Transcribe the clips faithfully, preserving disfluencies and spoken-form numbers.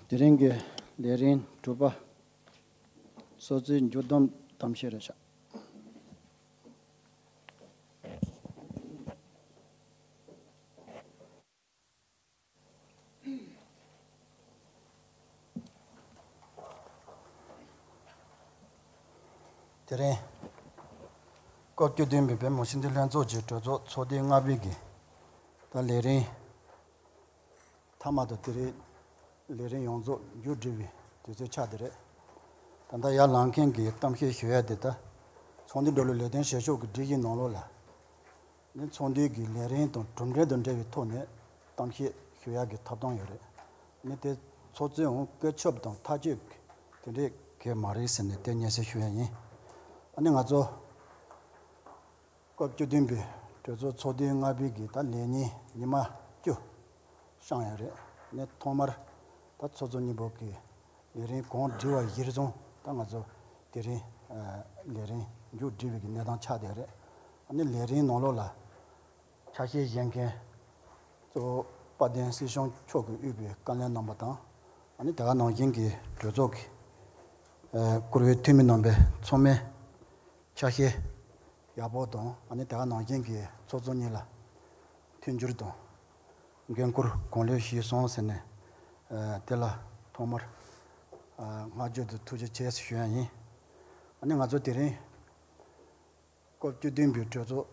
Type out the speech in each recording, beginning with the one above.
དེ་རིང་གི་ལས་རིམ་དྲུག་པ། སྲོལ་རྩིས་མཇུག་བསྡོམས་གཏམ་བཤད་རེད་ཤག་དེ་རིང་སྐབས་བཅུ་བདུན་པའི་བོད་མི་སྤྱི་འཐུས་ལྷན་ཚོགས་ཀྱི་གྲོས་ཚོགས་ཚོགས་དུས་ལྔ་པའི་གི་ད་ལས་རིམ་མཐའ་མ་དང་དེ་རིང་ལས་རིམ་ཡོངས་རྫོགས་མཇུག་སྒྲིལ་བའི་དུས་ཚོད་ཆགས་བསྡད་རེད། ད་ལྟ་ཡར་ལངས་མཁན་གྱི་གཏམ་བཤད་ཞུ་ཡ་དེ་ད་ཚོགས་འདུ་འགྲོ་ལུགས་ལས་དོན་བྱེད་ཕྱོགས་ཀྱི་སྒྲིག་གཞི་ནང་ལོགས་ལ། ནི་ཚོགས་འདུའི་གི་ལས་རིམ་དང་གྲུབ་འབྲས་དང་འབྲེལ་བའི་ཐོག་ནས་གཏམ་བཤད་ཞུ་ཡག་གི་ཐོབ་ཐང་ཡོད་རེད། ནི་དེ་ཚོགས་གཙོས་འོང་བཀོད་ཁྱབ་དང་ཐག་གཅོད་དེ་འདྲས་གལ་མ་རེད་ཟེར་ནས་དེ་སྙན་སེང་ཞུ་ཡ་ཡིན། ཨ་ནི་ང་ཚོ་སྐབས་བཅུ་བདུན་པའི་གྲོས་ཚོགས་ཚོགས་དུས་ལྔ་པའི་གི་ད་ལས་ཉིན་ཉི་མ་བཅུ་བཤམས་ཡོད་རེད། ནི་ཐོག་མར་ད་ཚོགས་གཙོ་གཉིས་པོ་གི་ལས་རིམ་གང་སྒྲིལ་བ་གཞིར་བཟུང་ད་ང་ཚོ་དེ་རིང་ལས་རིམ་མཇུག་སྒྲིལ་བའི་གི་གནས་སྟངས་ཆགས་བསྡད་རེད། ཨ་ནི་ལས་རིམ་ནང་ལོགས་ལ་ཆ་ཤས་བཞེས་མཁན་གཙོ་བོ་དཔལ་ལྡན་སྲིད་སྐྱོང་མཆོག་གིས་དབུས་པའི་བཀའ་བློན་རྣམ་པ་དང་། ཨ་ནི་དེ་ག་ནང་བཞིན་གྱི་གྲོས་ཚོགས་ཀྱི་བཀུར་འོས་འཐུས་མི་རྣམ་པས་ཚང་མས་ཆ་ཤས་ཡག་པོ་དང་། ཨ་ནི་དེ་ག་ནང་བཞིན་གྱི་ཚོགས་གཙོ་གཉིས་ལ་མཐུན་འགྱུར་དང་འགན་འཁུར་གང་ལེགས་བཞེས་སོང་ཟེར་ནས་དེ་ལ་ཐོག་མར་བསྔགས་བརྗོད་དང་ཐུགས་རྗེ་ཆེ་ཞུ་ཡ་ཡིན། ཨ་ནི་ང་ཚོ་དེ་རིང་སྐབས་བཅུ་བདུན་པའི་གྲོས་ཚོགས་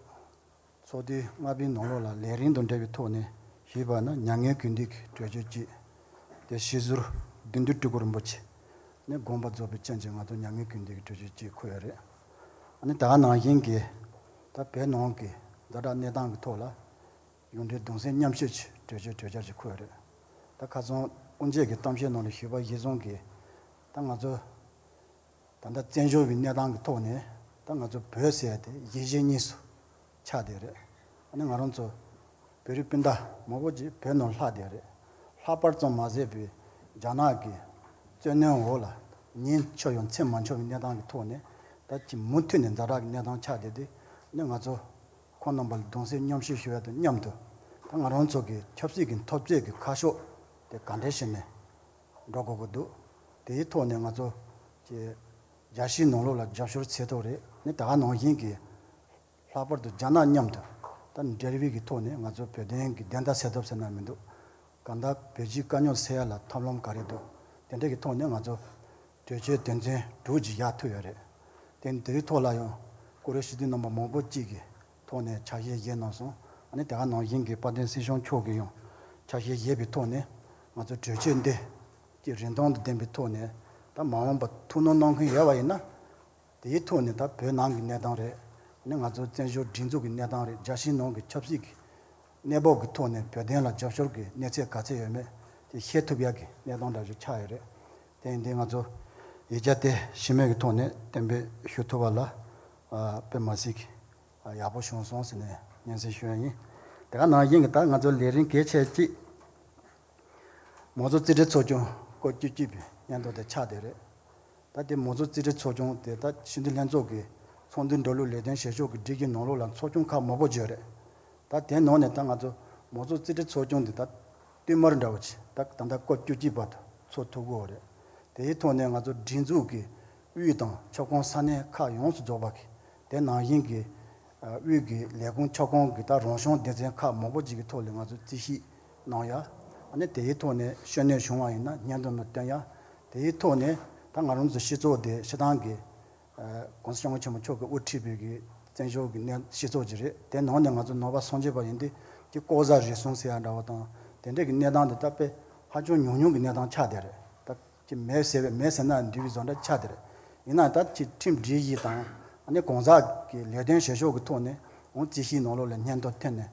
ཚོགས་དུས་ལྔ་པའི་ནང་ལོགས་ལ་ལས་རིམ་དང་འབྲེལ་བའི་ཐོག་ནས་ཞུས་པ་ན། མྱ་ངན་གུས་འདུད་ཀྱི་གྲོས་ཆོད་གཅིག་དེ་སྤྱི་ཟུར་བདུད་འདུལ་སྤྲུལ་སྐུ་རིན་པོ་ཆེ་ནས་དགོངས་པ་རྫོགས་པའི་རྐྱེན་གྱིས་ང་ཚོ་མྱ་ངན་གུས་འདུད་ཀྱི་གྲོས་ཆོད་གཅིག་འཁོད་ཡོད་རེད། ཨ་ནི་ད་ག་ནང་བཞིན་གྱི་ད་བོད་ནང་གི་ཛ་དྲག་གནས་སྟངས་ཀྱི་ཐོག་ལ་གཞུང་འབྲེལ་གདུང་སེམས་མཉམ་སྐྱེད་ཀྱི་གྲོས་ཆོད་གྲོས་འཆར་ཅིག་འཁོད་ཡོད་རེད། ད་ཁ་སང་དབུ་འབྱེད་ཀྱི་གཏམ་བཤད་ནང་ལ་ཞུས་པ་གཞིར་བཟུང་གིས་ད་ང་ཚོ་ད་ལྟ་བཙན་བྱོལ་བའི་གནས་སྟངས་ཀྱི་ཐོག་ནས་ད་ང་ཚོ་བོད་ཟེར་ཡ་དེ་གཞིས་བྱེས་གཉིས་སུ་ཆགས་བསྡད་རེད། ཨ་ནི་ང་རང་ཚོ་བོད་རིགས་སྤུན་ཟླ་མང་པོ་ཅིག་བོད་ནང་ལྷག་བསྡད་རེད། ལྷག་པར་ཙམ་མ་ཟད་པའི་རྒྱ་ནག་གི་བཙན་གནོན་འོག་ལ་ཉིན་འཆོར་ཡང་མཚན་མ་འཆོར་བའི་གནས་སྟངས་ཀྱི་ཐོག་ནས་ད་ཅིག་མུ་མཐུད་ནས་ཛ་དྲག་གི་གནས་སྟངས་ཆགས་བསྡད་དེ། ཨ་ནི་ང་ཚོ་ཁོང་རྣམ་པ་ལ་གདུང་སེམས་མཉམ་སྐྱེད་ཞུ་ཡ་དང་མཉམ་དུ་ད་ང་རང་ཚོ་གི་ཆབ་སྲིད་ཀྱི་འཐབ་རྩོད་ཀྱི་ཁ་ཕྱོགས་དེ་ག་འདྲས་བྱས་ནས་འགྲོ་དགོས་ཀྱི་འདུག་དེའི་ཐོག་ནས་ང་ཚོ་གི་རྒྱལ་སྤྱིའི་ནང་ལོགས་ལ་རྒྱབ་སྐྱོར་ཚད་མཐོ་རེད། ནི་ད་ག་ནང་བཞིན་གྱི་ལྷག་པར་དུ་རྒྱ་ནག་མཉམ་དུ་ད་འབྲེལ་བའི་གི་ཐོག་ནས་ང་ཚོ་བོད་དོན་གྱི་བདེན་མཐའ་གསལ་ཐབས་ཟེར་ན་མི་འདུག་གང་ལྟར་བོད་སྤྱིའི་དཀའ་རྙོག་སེལ་ཡ་ལ་ཐབས་ལམ་ག་རེ་འདུག་དེ་འདྲ་གི་ཐོག་ནས་ང་ཚོ་གྲོས་ཆོད་དོན་ཚན་དྲུག་ཅིག་བཞག་ཐུབ་ཡོད་རེད། དེ་དེའི་ཐོག་ལ་ཡང་བཀུར་འོས་སྤྱི་འཐུས་རྣམ་པ་མང་པོ་ཅིག་གིས་ཐོག་ནས་ཆ་ཤས་བཞེས་གནང་སོང་། ཨ་ནི་དེ་ག་ནང་བཞིན་གྱི་དཔལ་ལྡན་སྲིད་སྐྱོང་མཆོག་གིས་ཡང་ཆ་ཤས་བཞེས་པའི་ཐོག་ནས་ང་ཚོ་གྲོས་ཆོད་འདི་ཀྱི་རིན་ཐང་དང་ལྡན་པའི་ཐོག་ནས་ད་མ་འོངས་པ་ཐུགས་སྣང་གནང་མཁན་ཡོད་པ་ཡིན་ན། དེའི་ཐོག་ནས་ད་བོད་ནང་གི་གནས་སྟངས་རེད། ཨ་ནི་ང་ཚོ་བཙན་བྱོལ་སྒྲིག་འཛུགས་ཀྱི་གནས་སྟངས་རེད། རྒྱལ་སྤྱིའི་ནང་གི་ཆབ་སྲིད་ཀྱི་གནས་བབ་ཀྱི་ཐོག་ནས་བོད་དོན་ལ་རྒྱབ་སྐྱོར་གྱི་གནས་ཚད་ག་ཚད་ཡོད་མེད་དེ་ཤེས་ཐུབ་ཡག་གི་གནས་སྟངས་འདྲ་ཞིག་ཆགས་ཡོད་རེད། དེ་ཡིན་དུས་ང་ཚོ་ཡིག་ཆ་དེ་ཞུ་མེད་ཀྱི་ཐོག་ནས་གཏན་འབེབས་ཞུ་ཐུབ་པ་ལ་ཨ་དཔེ་མ་སྲིད་ཀྱི་ཨ་ཡག་པོ་བྱུང་སོང་ཟེར་ནས་སྙན་སེང་ཞུ་ཡ་ཡིན། དེ་ག་ནང་བཞིན་གྱི་ད་ང་ཚོ་ལས་རིམ་གལ་ཆེ་གཅིག་མང་གཙོ་རྩིས་ཁྲའི་ཚོགས་ཆུང་སྐོར་བཅུ་གཅིག་པའི་སྙན་ཐོ་དེ་ཆགས་བསྡད་རེད། ད་དེ་མང་གཙོ་རྩིས་ཁྲའི་ཚོགས་ཆུང་དེ་ད་སྤྱི་འཐུས་ལྷན་ཚོགས་ཀྱི་ཚོགས་འདུའི་འགྲོ་ལུགས་ལས་དོན་བྱེད་ཕྱོགས་ཀྱི་སྒྲིག་གཞི་ནང་ལོགས་ལ་ཚོགས་ཆུང་ཁག་མང་པོ་ཅིག་ཡོད་རེད། ད་དེའི་ནང་ནས་ད་ང་ཚོ་མང་གཙོ་རྩིས་ཁྲའི་ཚོགས་ཆུང་འདི་ད་བསྟུད་མར་འདྲ་བོ་ཅིག་ད་ད་ལྟ་སྐོར་བཅུ་གཅིག་པ་དུ་ཚོགས་ཐུབ་ཀྱི་ཡོད་རེད། དེའི་ཐོག་ནས་ང་ཚོ་སྒྲིག་འཛུགས་ཀྱི་དབུས་དང་ཁྱབ་ཁོངས་ས་གནས་ཁག་ཡོངས་སུ་རྫོགས་པ་གི་དེ་ནང་བཞིན་གྱི་དབུས་ཀྱི་ལས་ཁུངས་ཁྱབ་ཁོངས་ཀྱི་ད་རང་སྐྱོང་སྡེ་ཚན་ཁག་མང་པོ་ཅིག་གི་ཐོག་ལ་ང་ཚོ་རྩིས་ཞིབ་གནང་ཡ། ཨ་ནི་དེའི་ཐོག་ནས་ཤུགས་སྣོན་བྱུང་བ་ཡིན་ན་སྙན་ཐོ་མ་བཏོན་ཡ། དེའི་ཐོག་ནས་ད་ང་རང་ཚོ་སྤྱི་ཚོགས་དེ་སྤྱི་བཏང་གི་༸གོང་ས་༸སྐྱབས་མགོན་ཆེན་པོ་མཆོག་གིས་དབུ་ཁྲིད་པའི་གི་བཙན་བྱོལ་གྱི་གནས་སྤྱི་ཚོགས་ཅིག་རེད། དེ་ནང་ནས་ང་ཚོ་ནང་པ་སངས་རྒྱས་པ་ཡིན་དུས་ཀྱི་ལྐོག་ཟ་རུལ་སུངས་ཟེར་ཡ་འདྲ་བོ་དང་དེ་འདྲས་ཀྱི་གནས་སྟངས་དེ་ད་དཔེ་ཧ་ཅང་ཉུང་ཉུང་གི་གནས་སྟངས་ཆགས་བསྡད་རེད། ད་ཀྱི་མེད་ཟེར་བའི་མེད་ཟེར་ན་འདུས་པའི་བཟོ་འདྲ་ཆགས་བསྡད་རེད། ཡིན་ན་ད་ཀྱི་ཁྲིམས་སྒྲིག་གཞི་དང་ཨ་ནི་གང་ཟག་གི་ལས་དོན་བྱེད་ཕྱོགས་ཀྱི་ཐོག་ནས་འོང་རྩིས་ཞིབ་ནང་ལོགས་ལ་སྙན་ཐོ་ཐོན་ནས་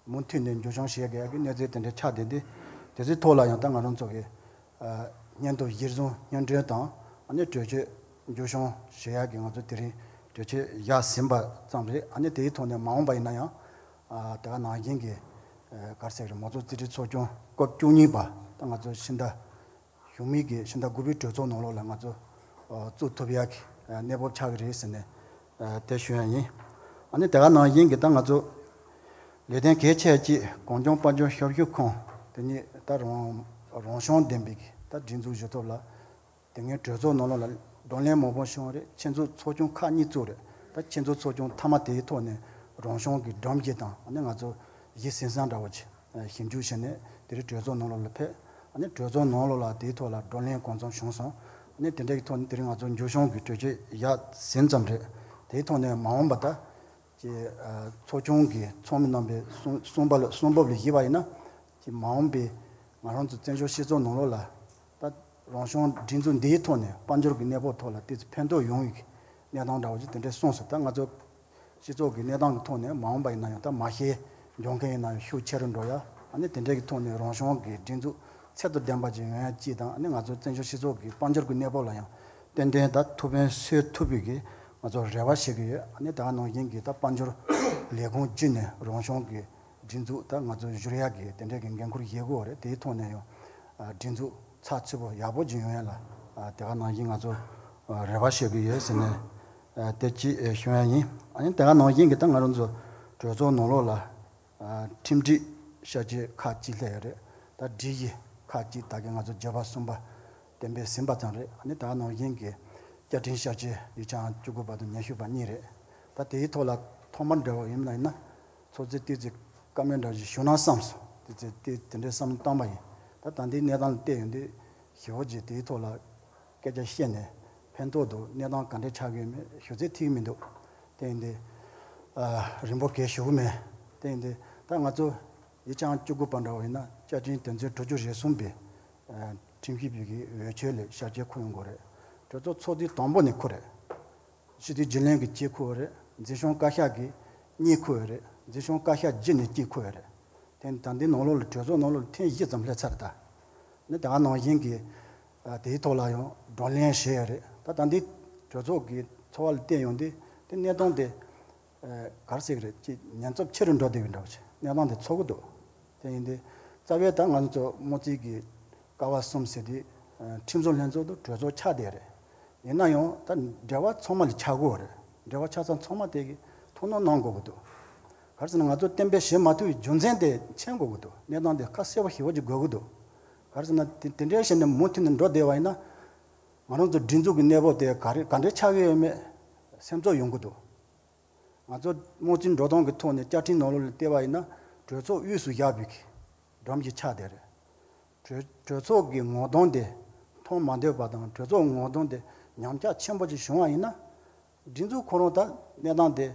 མུ་མཐུད་ནས་འགྱུར་བྱུང་བྱེད་དགོས་ཡ་གི་གནས་ཚུལ་དེ་འདྲ་ཆགས་བསྡད་དེ། དེ་ཚོའི་ཐོག་ལ་ཡང་ད་ང་རང་ཚོ་གི་སྙན་ཐོ་གཞིར་བཟུང་སྙན་སྒྲོན་དང་ཨ་ནི་གྲོས་ཆོད་འགྱུར་བྱུང་བྱེད་ཡག་གི་ང་ཚོ་དེ་རིང་གྲོས་ཆོད་བཞག་ཟིན་པ་ཙམ་རེད། ཨ་ནི་དེའི་ཐོག་ནས་མ་འོངས་པ་ཡིན་ན་ཡང་ཨ་དེ་ག་ནང་བཞིན་གྱི་ཨ་ག་རེ་ཟེར་རེད། མང་གཙོ་རྩིས་ཁྲའི་ཚོགས་ཆུང་སྐབས་བཅུ་གཉིས་པ་ད་ང་ཚོ་ཕྱི་ཟླ་གཞུག་མའི་གི་ཕྱི་ཟླ་དགུ་པའི་གྲོས་ཚོགས་ནང་ལོགས་ལ་ང་ཚོ་ཨ་བཙུགས་ཐུབ་ཡག་གི་ཨ་གནས་བབ་ཆགས་ཀྱི་རེད་ཟེར་ནས་ཨ་དེ་ཞུ་ཡག་ཡིན། ཨ་ནི་དེ་ག་ནང་བཞིན་གྱི་ད་ང་ཚོ་ལས་དོན་གལ་ཆེ་གཅིག་གངས་ལྗོངས་དཔལ་འབྱོར་ཞབས་ཞུ་ཁང་དེ་ཉིད་ད་རང་རང་སྐྱོང་ལྡན་པའི་གི་ ད་སྒྲིག་འཛུགས་ཞུ་ཐབས་ལ། དེ་སྔའི་གྲོས་ཚོགས་ནང་ལོགས་ལ་བགྲོ་གླེང་མང་པོ་བྱུང་རེད། ཆེད་འཛུགས་ཚོགས་ཆུང་ཁག་གཉིས་བཙུགས་རེད། ད་ཆེད་འཛུགས་ཚོགས་ཆུང་མཐའ་མ་དེའི་ཐོག་ནས་རང་གཞུང་གི་སྒྲོམ་གཞི་དང་ཨ་ནི་ང་ཚོ་གཞི་ཟིན་ས་འདྲ་བོ་ཅིག་ཞིབ་འཇུག་བྱས་ནས་དེ་རིང་གྲོས་ཚོགས་ནང་ལོགས་ལ་ཕེབས། ཨ་ནི་གྲོས་ཚོགས་ནང་ལོགས་ལ་དེའི་ཐོག་ལ་བགྲོ་གླེང་གང་འཚམ་བྱུང་སོང་། ཨ་ནི་དེ་འདྲའི་ཐོག་ནས་དེ་རིང་ང་ཚོ་འཇུ་བྱང་གི་གྲོས་ཆོད་ཡར་ཟིན་ཙམ་རེད། དེའི་ཐོག་ནས་མ་འོངས་པ་ད། ཀྱི་ཚོགས་ཆུང་གི་ཚོགས་མི་རྣམ་པའི་གསུང་གསུང་པ་ལ་གསུང་འབབ་ལ་གཞིགས་པ་ཡིན་ན། ཀྱི་མ་འོངས་པའི་ང་རང་ཚོ་བཙན་བྱོལ་སྤྱི་ཚོགས་ནང་ལོགས་ལ་ད་རང་གཞུང་སྒྲིག་འཛུགས་འདིའི་ཐོག་ནས་དཔལ་འབྱོར་གྱི་གནས་བབ་ཐོག་ལ་ཏོག་ཙམ་ཕན་ཐོགས་ཡོང་བའི་གནས་སྟངས་འདྲ་བོ་ཅིག་དེ་འདྲས་གསུངས་སོང་། ད་ང་ཚོ་སྤྱི་ཚོགས་ཀྱི་གནས་སྟངས་ཀྱི་ཐོག་ནས་མ་འོངས་པ་ཡིན་ན་ཡང་ད་མ་ཤེས་འབྱུང་མཁན་ཡིན་ན་ཡང་ཤུགས་ཆེ་རུ་འགྲོ་ཡ། ཨ་ནི་དེ་འདྲས་ཀྱི་ཐོག་ནས་རང་གཞུང་གི་སྒྲིག་འཛུགས་ཚད་དང་ལྡན་པ་ཅིག་ཡོང་ཡ་གཅིག་དང་། ཨ་ནི་ང་ཚོ་བཙན་བྱོལ་སྤྱི་ཚོགས་ཀྱི་དཔལ་འབྱོར་གྱི་གནས་བབ་ལ་ཡང་ཏན་ཏན་ད་ཐུགས་ཕན་གསོས་ཐུབ་པའི་གི་ང་ཚོ་རེ་བ་བྱེད་ཀྱི་ཡོད། ཨ་ནི་ད་ག་ནང་བཞིན་གྱི་ད་དཔལ་འབྱོར་ལས་ཁུངས་བརྒྱུད་ནས་རང་གཞུང་གི་སྒྲིག་འཛུགས་ད་ང་ཚོ་བཞུར་ཡག་གི་དེ་འདྲའི་གི་འགན་ཁུར་བཞེས་དགོས་རེད། དེའི་ཐོག་ནས་ཡང་ཨ་སྒྲིག་འཛུགས་ཚགས་ཚུད་པོ་ཡག་པོ་ཅིག་ཡོང་ཡ་ལ་ཨ་དེ་ག་ནང་བཞིན་ང་ཚོ་ཨ་རེ་བ་བྱེད་ཀྱི་ཡོད་ཟེར་ནས་ཨ་དེ་ཅིག་ཨེ་ཞུ་ཡ་ཡིན། ཨ་ནི་དེ་ག་ནང་བཞིན་གྱི་ད་ང་རང་ཚོ་གྲོས་ཚོགས་ནང་ལོགས་ལ་ཨ་ཁྲིམས་སྒྲིག་ཤར་བསྐྱོད་ཁག་གཅིག་སླེབས་ཡོད་རེད། ད་སྒྲིག་གཞི་ཁག་གཅིག་ད་གིན་ང་ཚོ་བརྗོད་པ་གསུམ་པ་གཏན་འབེབས་ཟིན་པ་ཙམ་རེད། ཨ་ནི་ད་ག་ནང་བཞིན་གྱི་བཅའ་ཁྲིམས་ཤར་བསྐྱོད་ཡིག་ཆ་བཅུ་དགུ་པ་དང་ཉི་ཤུ་པ་གཉིས་རེད། ད་དེའི་ཐོག་ལ་ཐོག་མར་འབྲེལ་བ་ཡིན་ན་ཡིན་ན་ཚོགས་གཙོས་ཏོག་ཙམ་བཀའ་མོལ་འདྲ་ཞིག་ཞུ་ན་བསམ་སོང་། ཏོག་ཙམ་དེ་དེ་འདྲའི་བསམ་བློ་བཏང་པ་ཡིན། ད་ད་ལྟའི་གནས་སྟངས་ལ་བལྟས་ཡོང་དུས་ཞེ་པོ་ཅིག་དེའི་ཐོག་ལ་སྐད་ཆ་བཤད་ནས་ཕན་ཐོགས་འདུག་གནས་སྟངས་ག་འདྲས་ཆགས་ཀྱི་ཡོད་མེད་ཞུ་ཚད་ཐིག་མི་འདུག་དེ་ཡིན་དུས་ཨ་རིང་པོ་གས་ཞུ་གི་མེད། དེ་ཡིན་དུས་ད་ང་ཚོ་ཡིག་ཆ་བཅུ་དགུ་པ་འདྲ་བོ་ཡིན་ན་བཅའ་ཁྲིམས་དོན་ཚན་དྲུག་ཅུ་རེ་གསུམ་པའི་ཨ་ཁྲིམས་ཞིབ་པའི་གི་འོས་ཆོས་ལས་ཤར་བསྐྱོད་འཁུར་ཡོང་དགོས་རེད། གྲོས་ཚོགས་ཚོགས་དུས་དང་པོ་ནས་འཁུར་རེད། སྤྱི་འཐུས་རྒྱུན་ལས་ཀྱིས་གཅིག་འཁུར་ཡོད་རེད། འཛིན་སྐྱོང་བཀའ་ཤག་གིས་གཉིས་འཁུར་ཡོད་རེད། འཛིན་སྐྱོང་བཀའ་ཤག་བརྒྱུད་ནས་གཅིག་འཁུར་ཡོད་རེད། དེ་ད་ལྟའི་ནང་ལོགས་ལ་གྲོས་ཚོགས་ནང་ལོགས་ལ་ཐེངས་བཞི་ཙམ་སླེབས་ཚར་རེད་ད། ནི་ད་ག་ནང་བཞིན་གྱི་ཨ་དེའི་ཐོག་ལ་ཡང་བགྲོ་གླེང་བྱས་ཡོད་རེད། ད་ད་ལྟའི་གྲོས་ཚོགས་ཀྱི་འཚོ་བ་ལ་བལྟས་ཡོང་དུས་དེ་གནས་སྟངས་དེ་ཨ་ག་རེ་ཟེར་གི་རེད། ཅིག་ཉེན་ཚབས་ཆེ་རུ་འགྲོ་བསྡད་པའི་འདྲ་བོ་ཅིག་གནས་སྟངས་དེ་ཚོར་གི་འདུག་དེ་ཡིན་དུས་རྩ་བའི་ད་ང་ཚོ་དམངས་གཙོའི་གི་ཀ་བ་གསུམ་ཟེར་དུས་ཨ་ཁྲིམས་བཟོ་ལྷན་ཚོགས་དང་གྲོས་ཚོགས་ཆགས་བསྡད་རེད། ཡིན་ན་ཡང་ད་འབྲེལ་བ་ཚང་མ་ལ་ཆགས་དགོས་རེད། འབྲེལ་བ་ཆགས་ཚང་ཚང་མ་དེ་གི་ཐུགས་སྣང་གནང་དགོས་ཀྱི་འདུག་ག་རེ་ཟེར་ན་ང་ཚོ་གཏན་འབེབས་བྱེད་མ་ཐུབ་པའི་རྒྱུ་མཚན་དེ་མཁྱེན་དགོས་ཀྱི་འདུག་གནས་སྟངས་དེ་ཁ་གསལ་པོ་ཞེ་པོ་ཅིག་དགོས་ཀྱི་འདུག་ག་རེ་ཟེར་ན་དེ་དེ་འདྲའི་བྱས་ནས་མུ་མཐུད་ནས་འགྲོ་བསྡད་པ་ཡིན་ན་ང་རང་ཚོ་སྒྲིག་འཛུགས་ཀྱི་གནས་བབ་དེ་ག་རེ་ག་འདྲའི་ཆགས་ཀྱི་ཡོད་མེད་སེམས་ཚོར་ཡོང་གི་འདུག་ང་ཚོ་དམངས་གཙོའི་འགྲོ་སྟངས་ཀྱི་ཐོག་ནས་བཅའ་ཁྲིམས་ནང་ལོགས་ལ་བལྟས་པ་ཡིན་ན་གྲོས་ཚོགས་དབུས་སུ་བཞག་པའི་སྒྲོམ་གཞི་ཆགས་བསྡད་རེད། གྲོས་གྲོས་ཚོགས་ཀྱི་ངོ་གདོང་དེ་མཐོང་མ་འདོད་པ་དང་གྲོས་ཚོགས་ངོ་གདོང་དེ་ཉམས་ཆག་ཆེན་པོ་ཅིག་བྱུང་བ་ཡིན་ན་སྒྲིག་འཛུགས་ཁོ་རང་ད་གནས་སྟངས་དེ་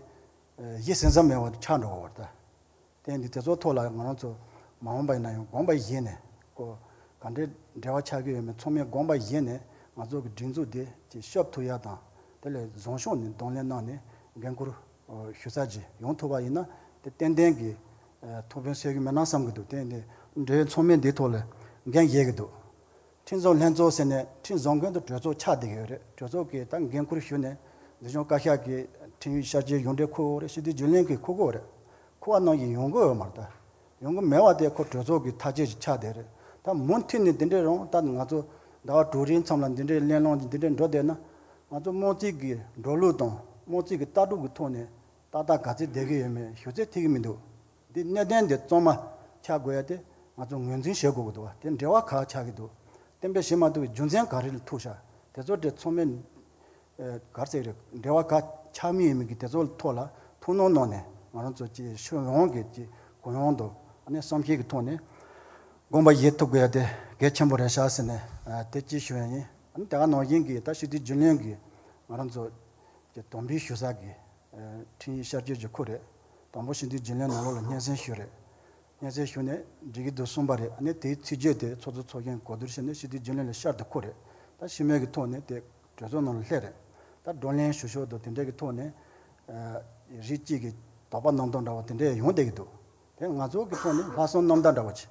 གཞི་ཟིན་ས་མེད་པ་ཆགས་འགྲོ་བ་རེད་ད། དེ་ཡིན་དུས་དེ་ཚོའི་ཐོག་ལ་ང་རང་ཚོ་མ་འོངས་པ་ཡིན་ན་ཡང་དགོངས་པ་བཞེས་ནས་ཁོ་ག་འདྲའི་འབྲེལ་བ་ཆགས་ཀྱི་ཡོད་མེད་ཚང་མས་དགོངས་པ་བཞེས་ནས་ང་ཚོ་གི་སྒྲིག་འཛུགས་དེ་ཅིག་སྐྱོབ་ཐུབ་ཡ་དང་དེ་ལས་བཟང་ཕྱོགས་ནས་གདོང་ལེན་གནང་ནས་འགན་ཁུར་ཞུ་ས་ཅིག་ཡོང་ཐུབ་པ་ཡིན་ན་དེ་ཏན་ཏན་གྱི་ཐུགས་ཕན་གསོས་ཀྱི་མེད་ན་བསམ་གྱི་འདུག་དེ་ཡིན་དུས་འབྲེལ་ཡོད་ཚང་མས་འདིའི་ཐོག་ལ་འགན་བཞེས་ཀྱི་འདུག་ཁྲིམས་བཟོ་ལྷན་ཚོགས་ཟེར་ནས་ཁྲིམས་བཟོ་མཁན་དང་གྲོས་ཚོགས་ཆགས་བསྡད་ཀྱི་ཡོད་རེད། གྲོས་ཚོགས་ཀྱིས་ད་འགན་ཁུར་ཞུས་ནས་འཛིན་སྐྱོང་བཀའ་ཤག་གིས་ཁྲིམས་ཡིག་ཤར་བསྐྱོད་གཞུང་འབྲེལ་འཁུར་དགོས་རེད། སྤྱི་འཐུས་རྒྱུན་ལས་ཀྱིས་འཁུར་དགོས་རེད། འཁུར་བ་ནང་བཞིན་ཡོང་གི་ཡོད་མ་རེད་ད། ཡོང་གི་མེད་པ་དེ་ཁོ་གྲོས་ཚོགས་ཀྱི་ཐག་གཅོད་ཅིག་ཆགས་བསྡད་རེད། ད་མུ་མཐུད་ནས་དེ་འདྲའི་རང་ད་ང་ཚོ་ཟླ་བ་དྲུག་རེའི་མཚམས་ལ་འདི་འདྲའི་གླེང་སློང་གི་འདི་འདྲའི་འགྲོ་བསྡད་ན་ང་ཚོ་དམངས་གཙོའི་གི་འགྲོ་ལུགས་དང་དམངས་གཙོའི་གི་ལྟ་གྲུབ་ཀྱི་ཐོག་ནས་ཏག་ཏག་ག་ཚོད་བསྡད་ཀྱི་ཡོད་མེད་ཞུ་ཚད་ཐིག་གི་མི་འདུག་འདི་གནད་དོན་འདི་གཙང་མ་ཆགས་དགོས་ཡ་དེ་ང་ཚོ་ངོས་འཛིན་བྱེད་དགོས་ཀྱི་འདུག་བ། དེ་འབྲེལ་བ་ག་ཆགས་ཀྱི་འདུག་གཏན་འབེབས་བྱེད་མ་ཐུབ་པའི་རྒྱུ་མཚན་ག་རེ་ལ་ཐུག་ཤག་དེ་ཚོ་དེ་ཚང་མས་ཨེ་ག་རེ་ཟེར་རེད། འབྲེལ་བ་ག་ཆགས་མིན་ཡིན་མིན་གྱི་དེ་ཚོ་ཐོག་ལ་ཐུགས་སྣང་གནང་ནས་ང་རང་ཚོ་ཀྱི་ཕྱོགས་ཡོངས་ཀྱི་ཀྱི་གུ་ཡངས་དང་ཨ་ནི་བསམ་ཤེས་ཀྱི་ཐོག་ནས་དགོངས་པ་བཞེས་ཐུབ་དགོས་ཡ་དེ་གལ་ཆེན་པོ་རེད་ཤག་ཟེར་ནས་ཨ་དེ་ཅིག་ཞུ་ཡ་ཡིན། ཨ་ནི་དེ་ག་ནང་བཞིན་གྱི་ད་སྤྱི་འཐུས་རྒྱུན་ལས་ཀྱིས་ང་རང་ཚོ་ཀྱི་དམ་འབུལ་ཞུ་ས་གི་ཨ་ཁྲིམས་ཡིག་ཤར་བསྐྱོད་ཀྱི་ཁུར་རེད། དང་པོ་སྤྱི་འཐུས་རྒྱུན་ལས་ནང་ལོགས་ལ་སྙན་སེང་ཞུས་རེད། སྙན་སེང་ཞུས་ནས་འགྲིག་གི་འདུག་གསུངས་པ་རེད། ཨ་ནི་དེའི་ཚིག་བརྗོད་དེ་ཚོགས་གཙོ་ཚོགས་གཞོན་གོ་བསྡུར་བྱས་ནས་སྤྱི་འཐུས་རྒྱུན་ལས་ལ་ཤར་དུ་ཁུར་རེད། ད་ཕྱི་མོལ་གྱི་ཐོག་ནས་དེ་གྲོས་ཚོགས་ནང་ལ་སླེབས་རེད། ད་བགྲོ་གླེང་ཞུ་ཕྱོགས་དང་དེ་འདྲ་གི་ཐོག་ནས་ཨ་རིགས་གཅིག་གི་དོགས་པ་རྣམ་རྟོག་འདྲ་བ་དེ་འདྲ་ཡོང་བསྡད་ཀྱི་འདུག་དེ་ང་ཚོ་གི་ཐོག་ནས་ལྷག་བསམ་རྣམ་དག་འདྲ་བ་ཅིག་